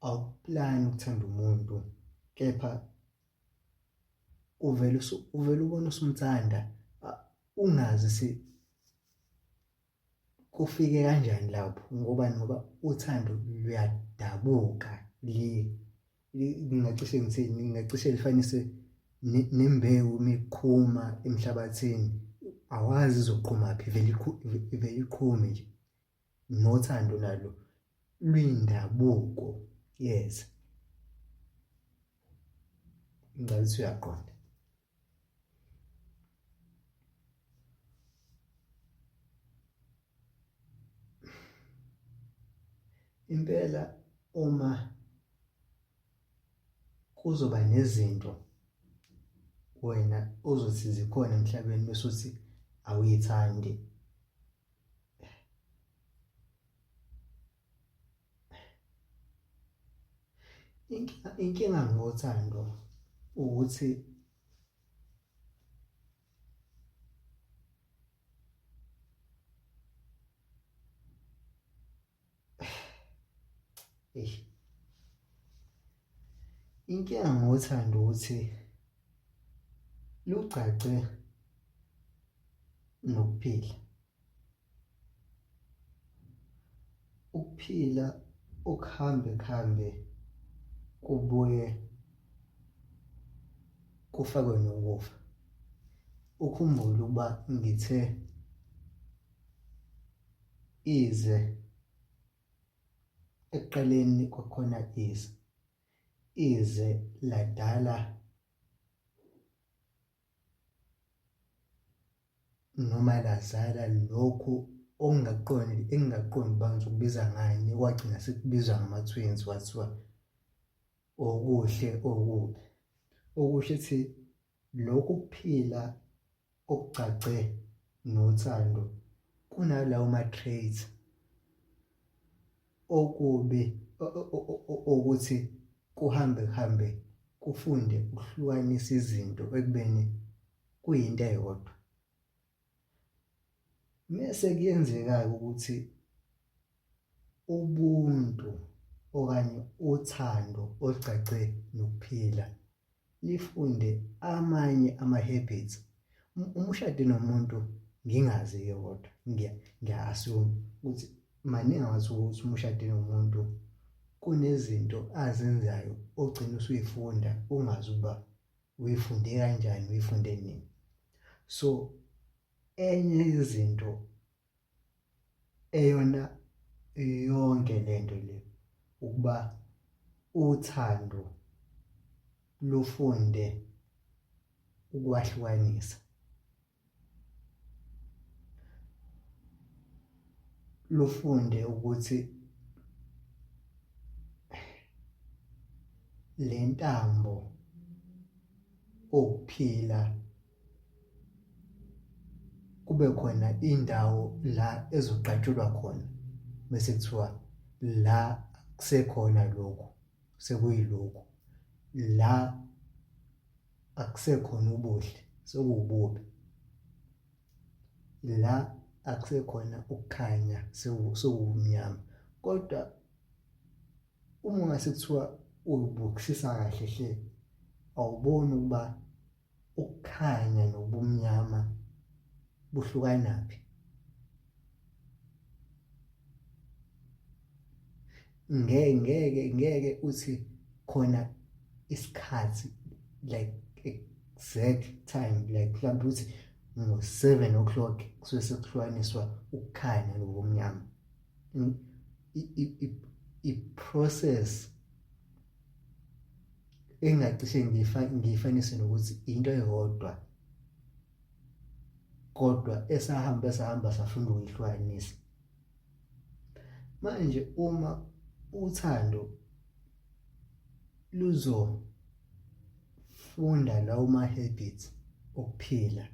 Speaker 1: awuplani ukuthanda umuntu kepha uvele uvele ubone usumthanda ungazi. Kufike kanjani lapho? Ngobani? Ngoba uthando luyadabuka, ngingacishe ngithini, ngingacishe lifanise nembewu uma iqhuma emhlabathini, awazi izoqhumaphi, ivele ivele iqhume nje. Nothando nalo luyindabuko, yes. Ngicela ukuthi uyaqonda. Impela uma kuzoba nezinto wena ozothi zikhona emhlabeni bese uthi awuyithandi, Inkinga ngothando ukuthi eish, inkinga ngothando ukuthi lugcagce nokuphila. Ukuphila okuhambe kuhambe kubuye kufakwe nokufa. Ukhumbule ukuba ngithe ize ekuqaleni kwakukhona ize, ize ladala noma lazala lokhu okungaqondi engingaqondi uba ngizokubiza ngani kwagcina sekubizwa ngama-twins kwathiwa okuhle okubi. Okusho ukuthi lokhu kuphila okugcagce nothando kunalawo ma-traits okubi ukuthi kuhambe kuhambe kufunde ukuhlukanisa izinto ekubeni kuyinto eyodwa. Mese kuyenzeka-ke ukuthi ubuntu okanye uthando olugcagce nokuphila lifunde amanye ama-habits. Uma ushade nomuntu ngingazi-ke kodwa ngiya-assume ukuthi maningi amathuba okuthi uma ushade nomuntu kunezinto azenzayo ogcina usuyifunda ungazi ukuba uyifunde kanjani, uyifunde nini. So enye yezinto eyona yonke lento le ukuba uthando lufunde ukwahlukanisa. Lufunde ukuthi le ntambo okuphila kube khona indawo la ezogqatshulwa khona bese kuthiwa la kusekhona lokhu sekuyilokhu la akusekhona ubuhle sekuwububi la akusekhona ukukhanya sekuwumnyama kodwa uma ungase kuthiwa uyibukisisa kahle hle awuboni ukuba ukukhanya nobumnyama buhlukanaphi ngeke ngeke ngeke uthi khona isikhathi like exact time like mhlawumbe uthi ngo-7 o'clock kusuke sekuhlukaniswa ukukhanya nobumnyama i-process engacishe ngiyifanise nokuthi into eyodwa kodwa esahamba esahamba safunda ukuyihlukanisa. Manje uma uthando luzofunda lawo ma-habits okuphila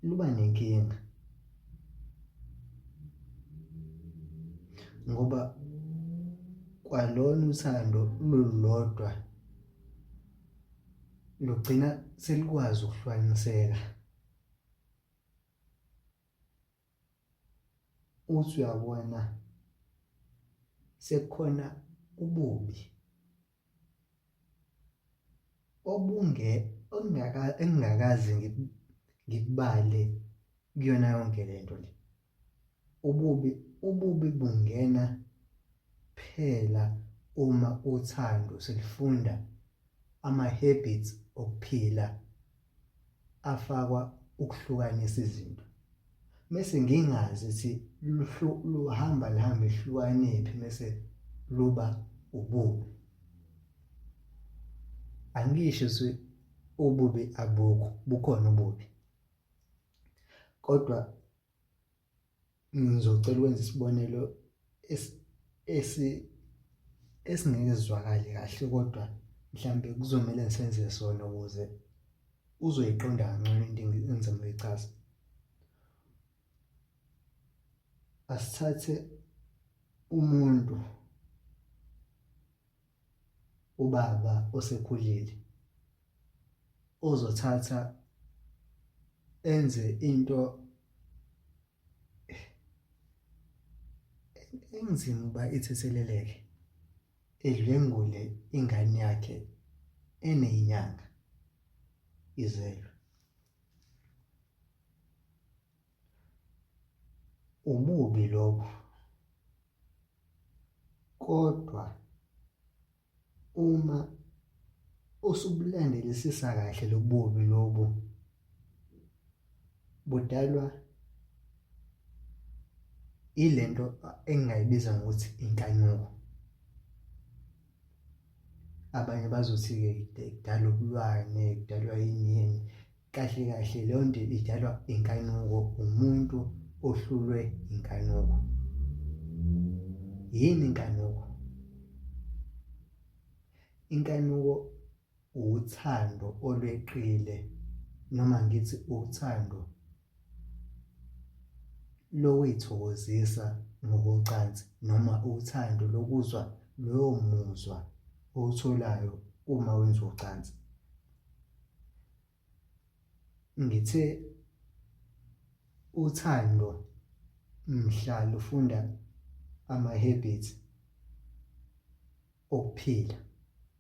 Speaker 1: luba nenkinga ngoba kwalona uthando lulodwa lugcina selikwazi ukuhlukaniseka. Uthi uyabona sekukhona ububi obunge engingakaze ngikubale kuyona yonke le nto le. Ububi ububi bungena phela uma uthando selifunda ama-habits okuphila afakwa ukuhlukanisa izinto. Mese ngingazi ukuthi luhamba luhambe lihlukanephi mese luba ububi. Angisho ukuthi ububi abukho, bukhona ububi. Kodwa ngizocela ukwenza isibonelo esi esingeke sizwakale kahle kodwa mhlambe kuzomele ngisenze sona ukuze uzoyiqonda kangcono into engizama ukuyichaza. Asithathe umuntu ubaba osekhulile ozothatha enze into enzima uba ithetheleleke edlwengule ingane yakhe eneyinyanga izelwe. Ububi lobo kodwa uma usubulandelisisa kahle lobubi lobu budalwa ilento engingayibiza ngokuthi inkanuko. Abanye bazothi-ke kudalwa ubulwane, kudalwa yini yini. Kahle kahle leyo nto idalwa inkanuko, umuntu ohlulwe inkanuko. Yini inkanuko? Inkanuko uthando olweqile noma ngithi uthando lokuyithokozisa ngokocansi noma uthando lokuzwa loyo muzwa owutholayo uma wenza ucansi. Ngithe uthando mhla lufunda ama-habits okuphila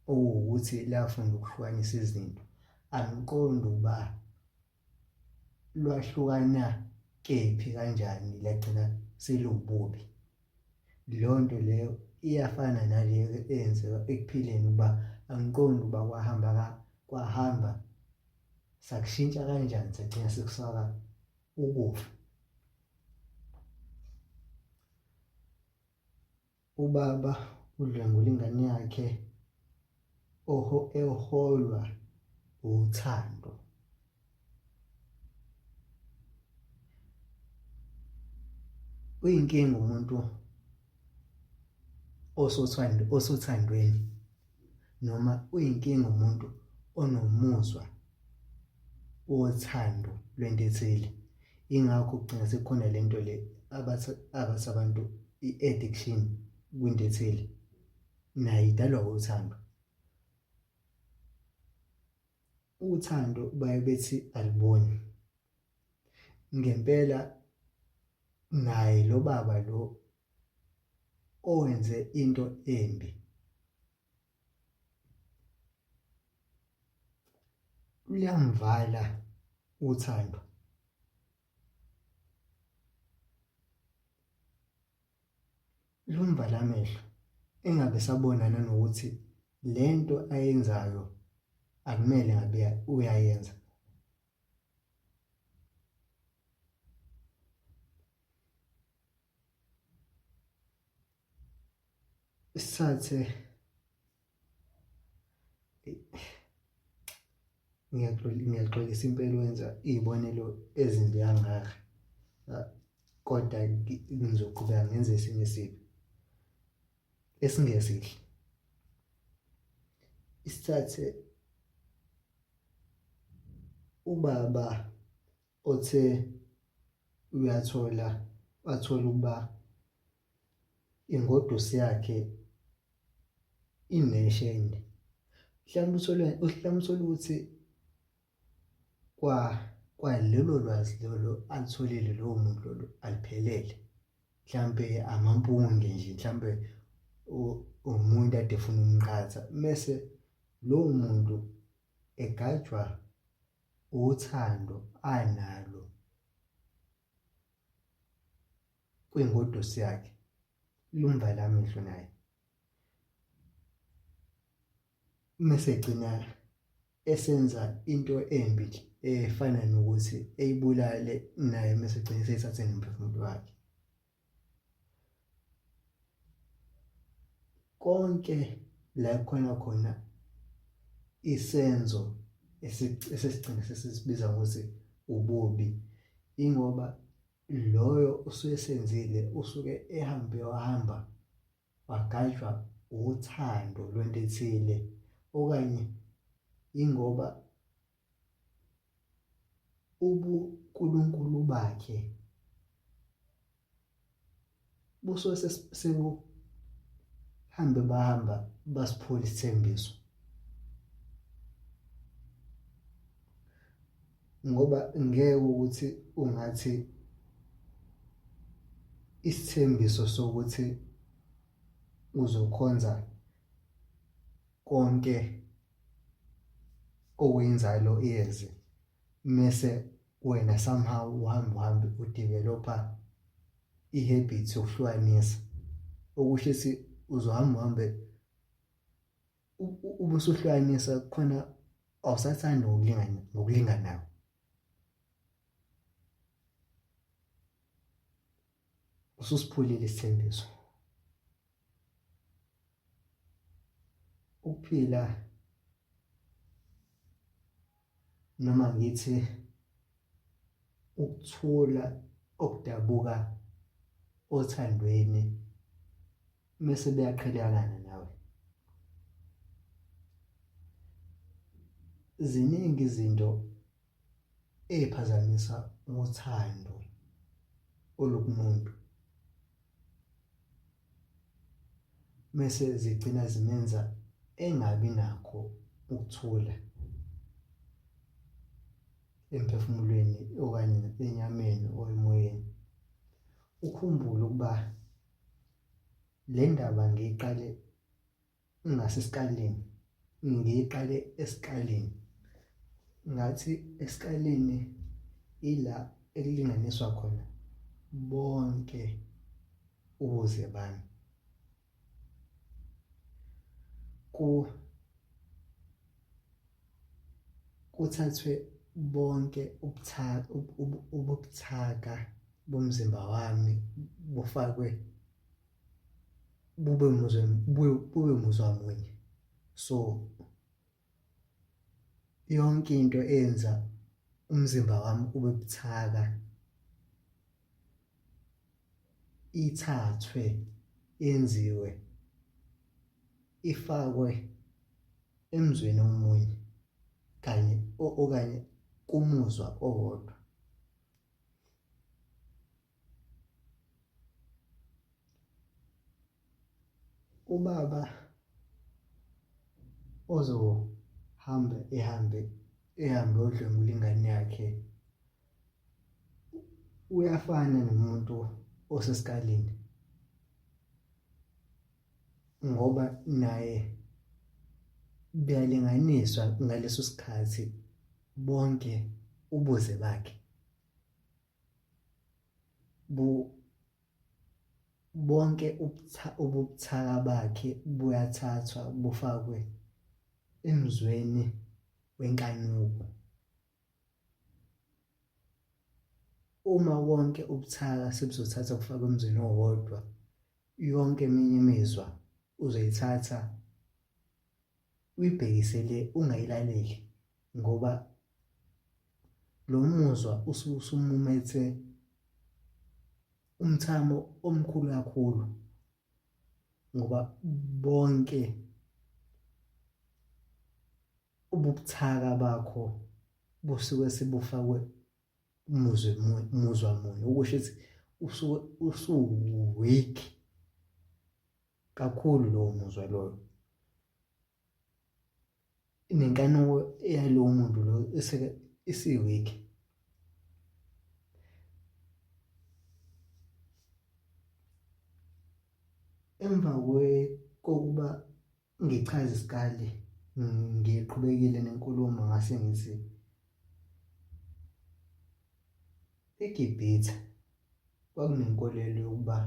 Speaker 1: okuwukuthi lafunda ukuhlukanisa izinto, angiqondi ukuba lwahlukana kephi kanjani lagcina seluwububi. Leyo nto leyo iyafana nale eyenzeka ekuphileni ukuba angiqondi ukuba kwahamba kwahamba sakushintsha kanjani sagcina sekusaka ukufa. Ubaba udlwengula ingane yakhe oho eholwa uthando. Uyinkinga umuntu osothando osothandweni noma uyinkinga umuntu onomuzwa wothando lwento ethile. Ingakho kugcina sekukhona le nto le abathi abathi abantu i-addiction kwinto ethile nayo idalwa uthando. Uthando baye bethi aluboni. Ngempela naye lo baba lo owenze into embi luyamvala uthando. Lumvala amehlo engabe esabona nanokuthi lento ayenzayo akumele ngabe uyayenza. Sithathe ngiyaxolisa impela ukwenza iy'bonelo ezimbi kangaka kodwa ngizoqhubeka ngenze esinye esibi esingesihle. Isithathe ubaba othe uyathola wathola ukuba ingoduso yakhe ineshende. Mhlawumbe uthole mhlawumbe uthole ukuthi kwa kwalelo lwazi lolo alutholile lowo muntu lolo aluphelele. Mhlampe amampunge nje mhlampe umuntu ade efuna ukumqhatha mese lowo muntu egajwa uthando analo. kwingoduso yakhe lumvala amehlo naye mese egcina esenza into embi nje efana nokuthi eyibulale naye mese egcina eseyithathe nomphefumulo wakhe. Konke la kukhona khona isenzo esesigcina sesisibiza ngokuthi ububi ingoba loyo usuke esenzile usuke ehambe wahamba wagajwa uthando lwento ethile okanye ingoba ubuNkulunkulu bakhe busuke sebuhambe bahamba basiphula isithembiso ngoba ngeke ukuthi ungathi isithembiso sokuthi uzokhonza konke okuyinzalo iyeze mese wena somehow uhambe uhambe udevelopa i-habit yokuhlukanisa okusho ukuthi uzohamba uhambe ube usuhlukanisa khona awusathandi ngokulingana ngokulinganayo. Ususiphulile isithembiso. Ukuphila noma ngithi ukuthula okudabuka othandweni mese beyaqhelelana nawe. Ziningi izinto ey'phazamisa uthando olukumuntu mese zigcina zimenza engabi nakho ukuthula emphefumulweni okanye enyameni or emoyeni. Ukhumbule ukuba le ndaba ngiyiqale ngasesikalini ngiyiqale esikalini ngathi esikalini ila ekulinganiswa khona bonke ubuze bami ku kuthathwe bonke ubuthaka ubuthaka bomzimba wami bufakwe bube muzwa bube muzwa munye so yonke into eyenza umzimba wami ube buthaka ithathwe yenziwe ifakwe emzweni omunye kanye okanye kumuzwa owodwa. Ubaba ozohamba ehambe ehambe odlwengula ingane yakhe uyafana nomuntu osesikalini ngoba naye kuyalinganiswa ngaleso sikhathi bonke ubuze bakhe. Bonke ubuthaka bakhe buyathathwa bufakwe emzweni wenkanuko. Uma konke ubuthaka sebuzothathwa kufakwe emzweni owodwa, yonke eminye imizwa uzoyithatha uyibhekise le ungayilaleli ngoba lo muzwa usuke usumumethe umthamo omkhulu kakhulu ngoba bonke ububuthaka bakho busuke sebufakwe muzwe muzwa munye okusho ukuthi usuke usu-weak kakhulu lowo muzwa loyo. Nenkanuko yalowo muntu loyo isuke isi-weak. Emva kokuba ngichaze isikali ngiqhubekile nenkulumo ngase ngithi iGibhithe. Kwakunenkolelo yokuba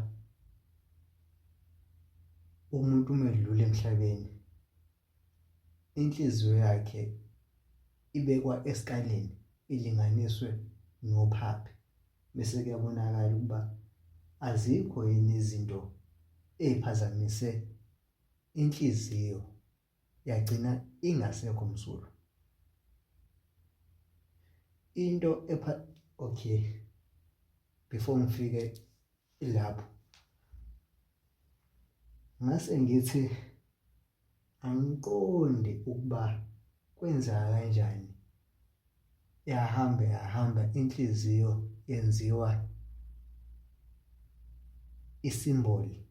Speaker 1: umuntu uma edlula emhlabeni inhliziyo yakhe ibekwa esikalini ilinganiswe nophaphe bese kuyabonakala ukuba azikho yini izinto ey'phazamise inhliziyo yagcina ingasekho msulwa. Into epha okay before ngifike lapho ngase ngithi angiqondi ukuba kwenzeka kanjani yahamba yahamba inhliziyo yenziwa isimboli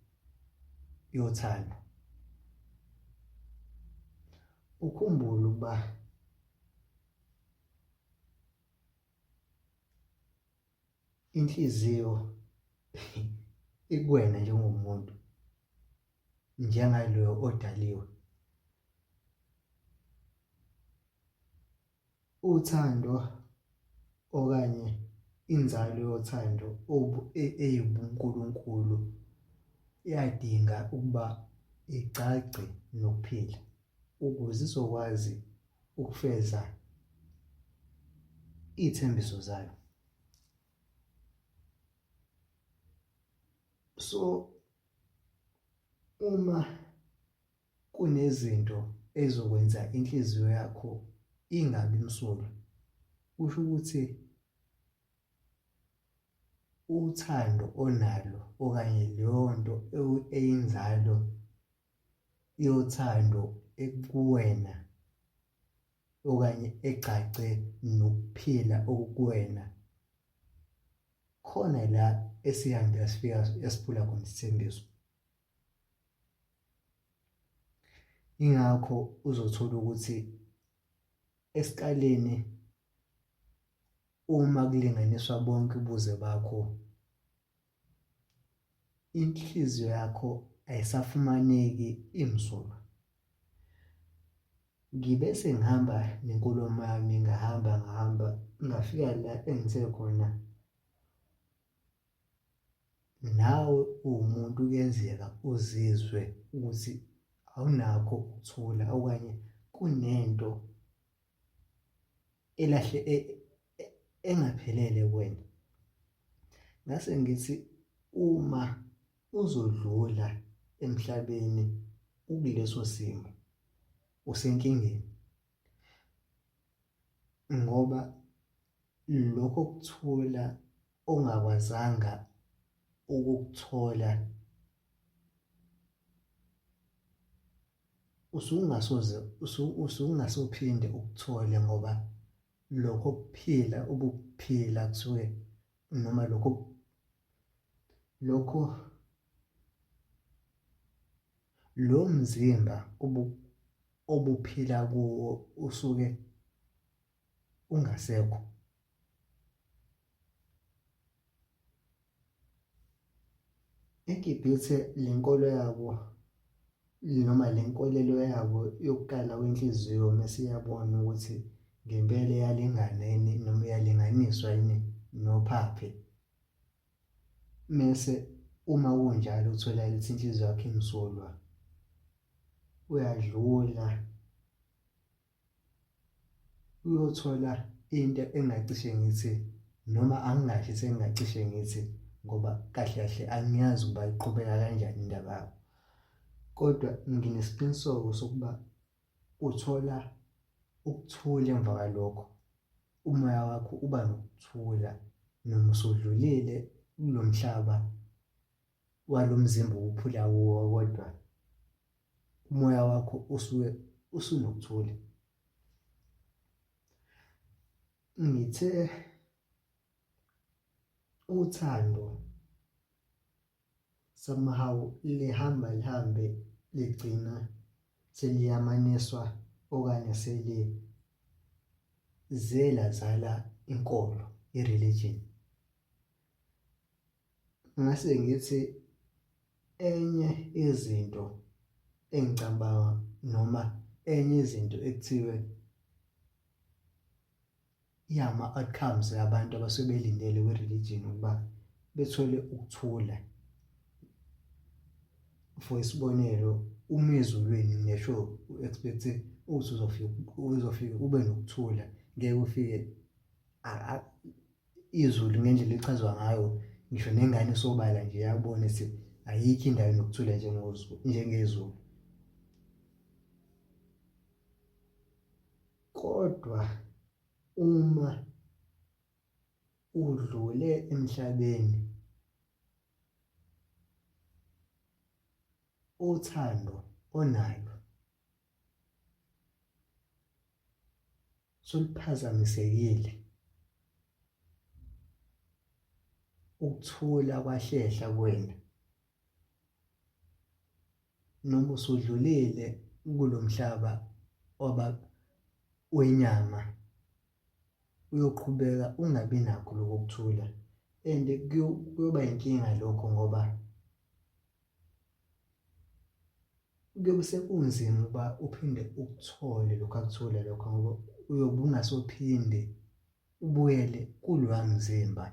Speaker 1: yothando. Ukhumbule ukuba inhliziyo ikuwena njengomuntu njengaloyo odaliwe. Uthando okanye inzalo yothando eyibuNkulunkulu iyadinga ukuba igcagce nokuphila ukuze izokwazi ukufeza iy'thembiso zayo. So uma kunezinto ezokwenza inhliziyo yakho ingabi msulwa, kusho ukuthi uthando onalo okanye leyo nto eyinzalo yothando ekuwena okanye egcagce nokuphila okukuwena khona la esihambe yasifika yasiphula khona isithembiso. Ingakho uzothola ukuthi esikalini uma kulinganiswa bonke ubuze bakho inhliziyo yakho ayisafumaneki imsulwa. Ngibe sengihamba nenkulumo yami ngahamba ngahamba ngafika la engithe khona nawe uwumuntu kuyenzeka uzizwe ukuthi awunakho ukuthula okanye kunento elahle e, e, engaphelele kuwena. Ngase ngithi uma uzodlula emhlabeni ukuleso simo usenkingeni ngoba lokho kuthula ongakwazanga ukukuthola usungasoze usungasophinde ukuthole ngoba lokho kuphila ubukuphila kusuke noma lokho lokho lo mzimba obuphila kuwo usuke ungasekho. EGibhithe le nkolo yabo noma le nkolelo yabo yokukala kwenhliziyo mese iyabona ukuthi ngempela iyalingana yini noma iyalinganiswa yini nophaphe. Mese uma kunjalo utholakala ukuthi inhliziyo yakho imsulwa, uyadlula uyothola into engacishe ngithi noma angingasho sengingacishe ngithi ngoba kahle kahle angiyazi ukuba iqhubeka kanjani indaba yabo. Kodwa nginesiqiniseko sokuba uthola ukuthula emva kwalokho, umoya wakho uba nokuthula noma usudlulile kulo mhlaba walo mzimba obuphila kuwo kodwa umoya wakho usuke usunokuthula. Ngithe uthando somehow lihamba lihambe ligcina seliyamaniswa okanye selize lazala inkolo, i-religion. Ngase ngithi enye izinto engicabanga noma enye izinto ekuthiwe iyama-outcomes abantu abasuke belindele kwi-religion ukuba bethole ukuthula. For isibonelo, uma ezulwini ngisho u-expect-e ukuthi uzofika uzofike ube nokuthula, ngeke ufike izulu ngendlela elichazwa ngayo ngisho nengane sobala nje yabona ukuthi ayikho indawo enokuthula njengezulu. Kodwa uma udlule emhlabeni uthando onalo soluphazamisekile ukuthula kwahlehla kuwena noma usudlulile kulo mhlaba waba wenyama uyoqhubeka ungabi nakho lokho kuthula and kuyoba inkinga lokho ngoba kuyobe sekunzima ukuba uphinde ukuthole lokhu akuthole lokho ngoba uyobe ungasophinde ubuyele kuloya mzimba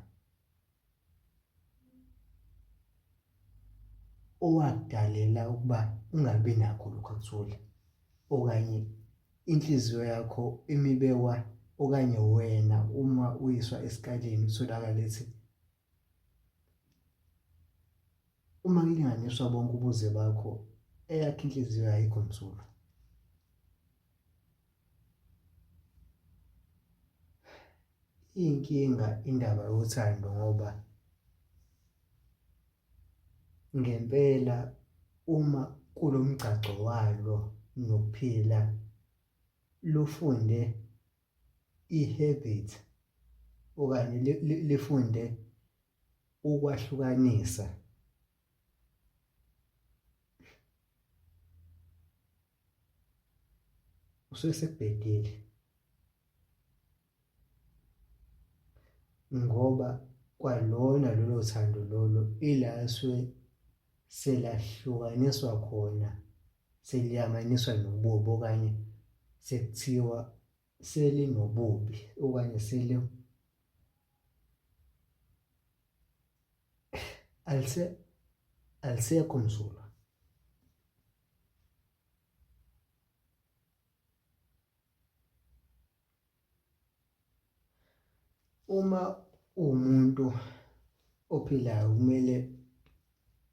Speaker 1: owakudalela ukuba ungabi nakho lokhu akuthole okanye inhliziyo yakho imibekwa okanye wena uma uyiswa esikalini utholakale ethi Uma kulinganiswa bonke ubuze bakho, eyakho inhliziyo ayikho msulwa. Iyinkinga indaba yothando ngoba ngempela uma kulo mgcagco walo nokuphila lufunde i-habit okanye lifunde ukwahlukanisa usuke sekubhedile ngoba kwalona lolo thando lolo ila esuke selahlukaniswa khona seliyamaniswa nobubi okanye sekuthiwa selinobubi okanye sele alise alisekho msulwa. Uma uwumuntu ophilayo kumele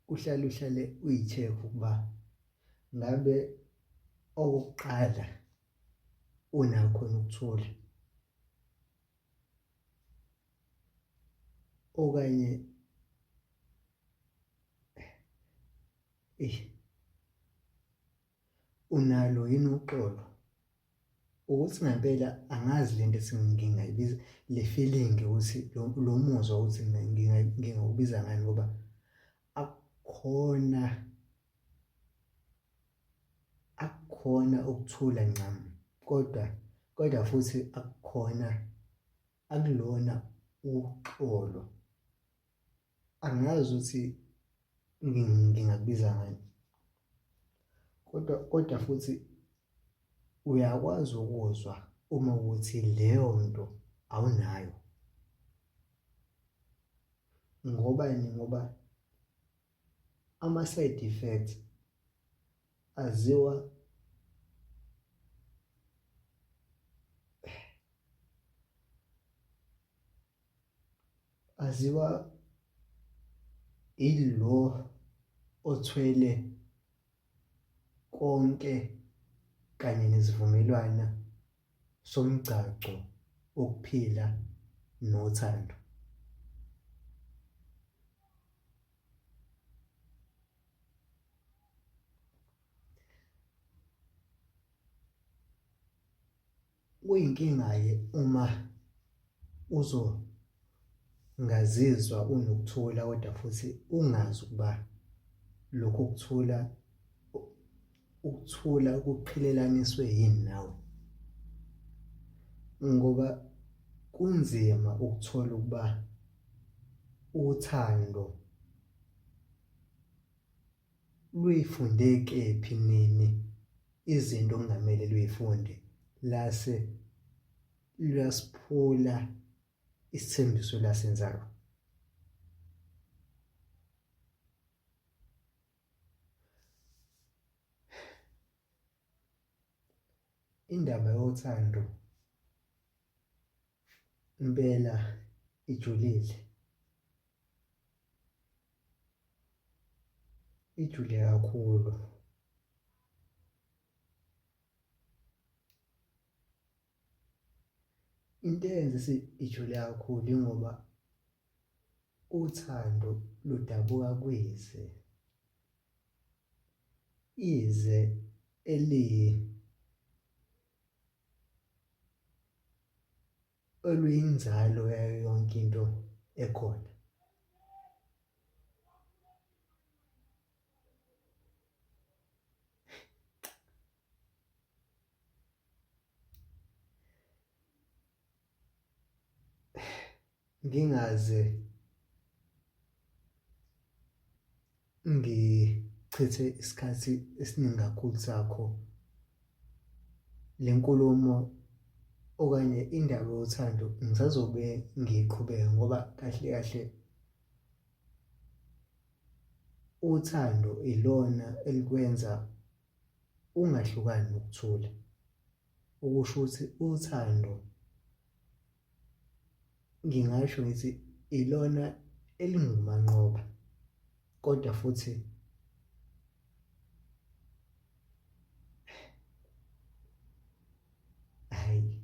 Speaker 1: uhlale uhlale uyi-check ukuba ngabe okokuqala unakho yini ukuthula okanye eish unalo yini uxolo ukuthi ngempela angazi lento ethi ngingayibiza le feeling ukuthi lo muzwa ukuthi ngingawubiza ngani ngoba akukhona akukhona ukuthula ncam kodwa kodwa futhi akukhona akulona uxolo angazi ukuthi ngingakubiza ngani kodwa kodwa futhi uyakwazi ukuzwa uma ukuthi leyo nto awunayo ngobani ngoba ama-side effects aziwa aziwa ilo othwele konke kanye nesivumelwano somgcagco wokuphila nothando. Kuyinkinga-ke uma uzongazizwa unokuthula kodwa futhi ungazi ukuba lokhu kuthula ukuthula kuqhelelaniswe yini nawe. Ngoba kunzima ukuthola ukuba uthando luyifunde kephi nini izinto okungamele luyifunde lase luyasiphula isithembiso lasenzayo. Indaba yothando impela ijulile. Ijule kakhulu. Into eyenza ijule kakhulu ingoba uthando ludabuka kwize. Ize eliyi oluyinzalo yayo yonke into ekhona. Ngingaze ngichithe isikhathi esiningi kakhulu sakho le nkulumo okanye indaba yothando ngisazobe ngiyiqhubeka ngoba kahle kahle uthando ilona elikwenza ungahlukani nokuthula. Okusho ukuthi uthando ngingasho ngithi ilona elingumanqoba kodwa futhi hhayi.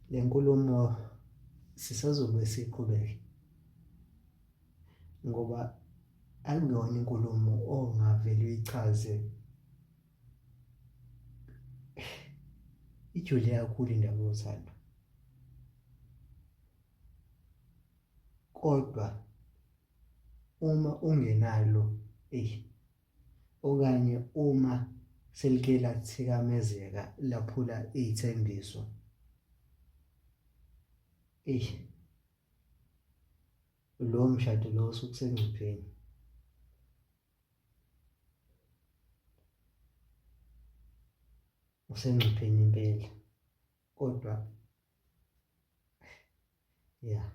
Speaker 1: Le nkulumo sisazobe siqhubeke ngoba akuyona inkulumo ongavele uyichaze ijule kakhulu indaba yothando. Kodwa uma ungenalo eyi okanye uma selike lathikamezeka laphula iy'thembiso eyi lowo mshado lowo usuke usengcupheni. Usengcupheni impela kodwa ya.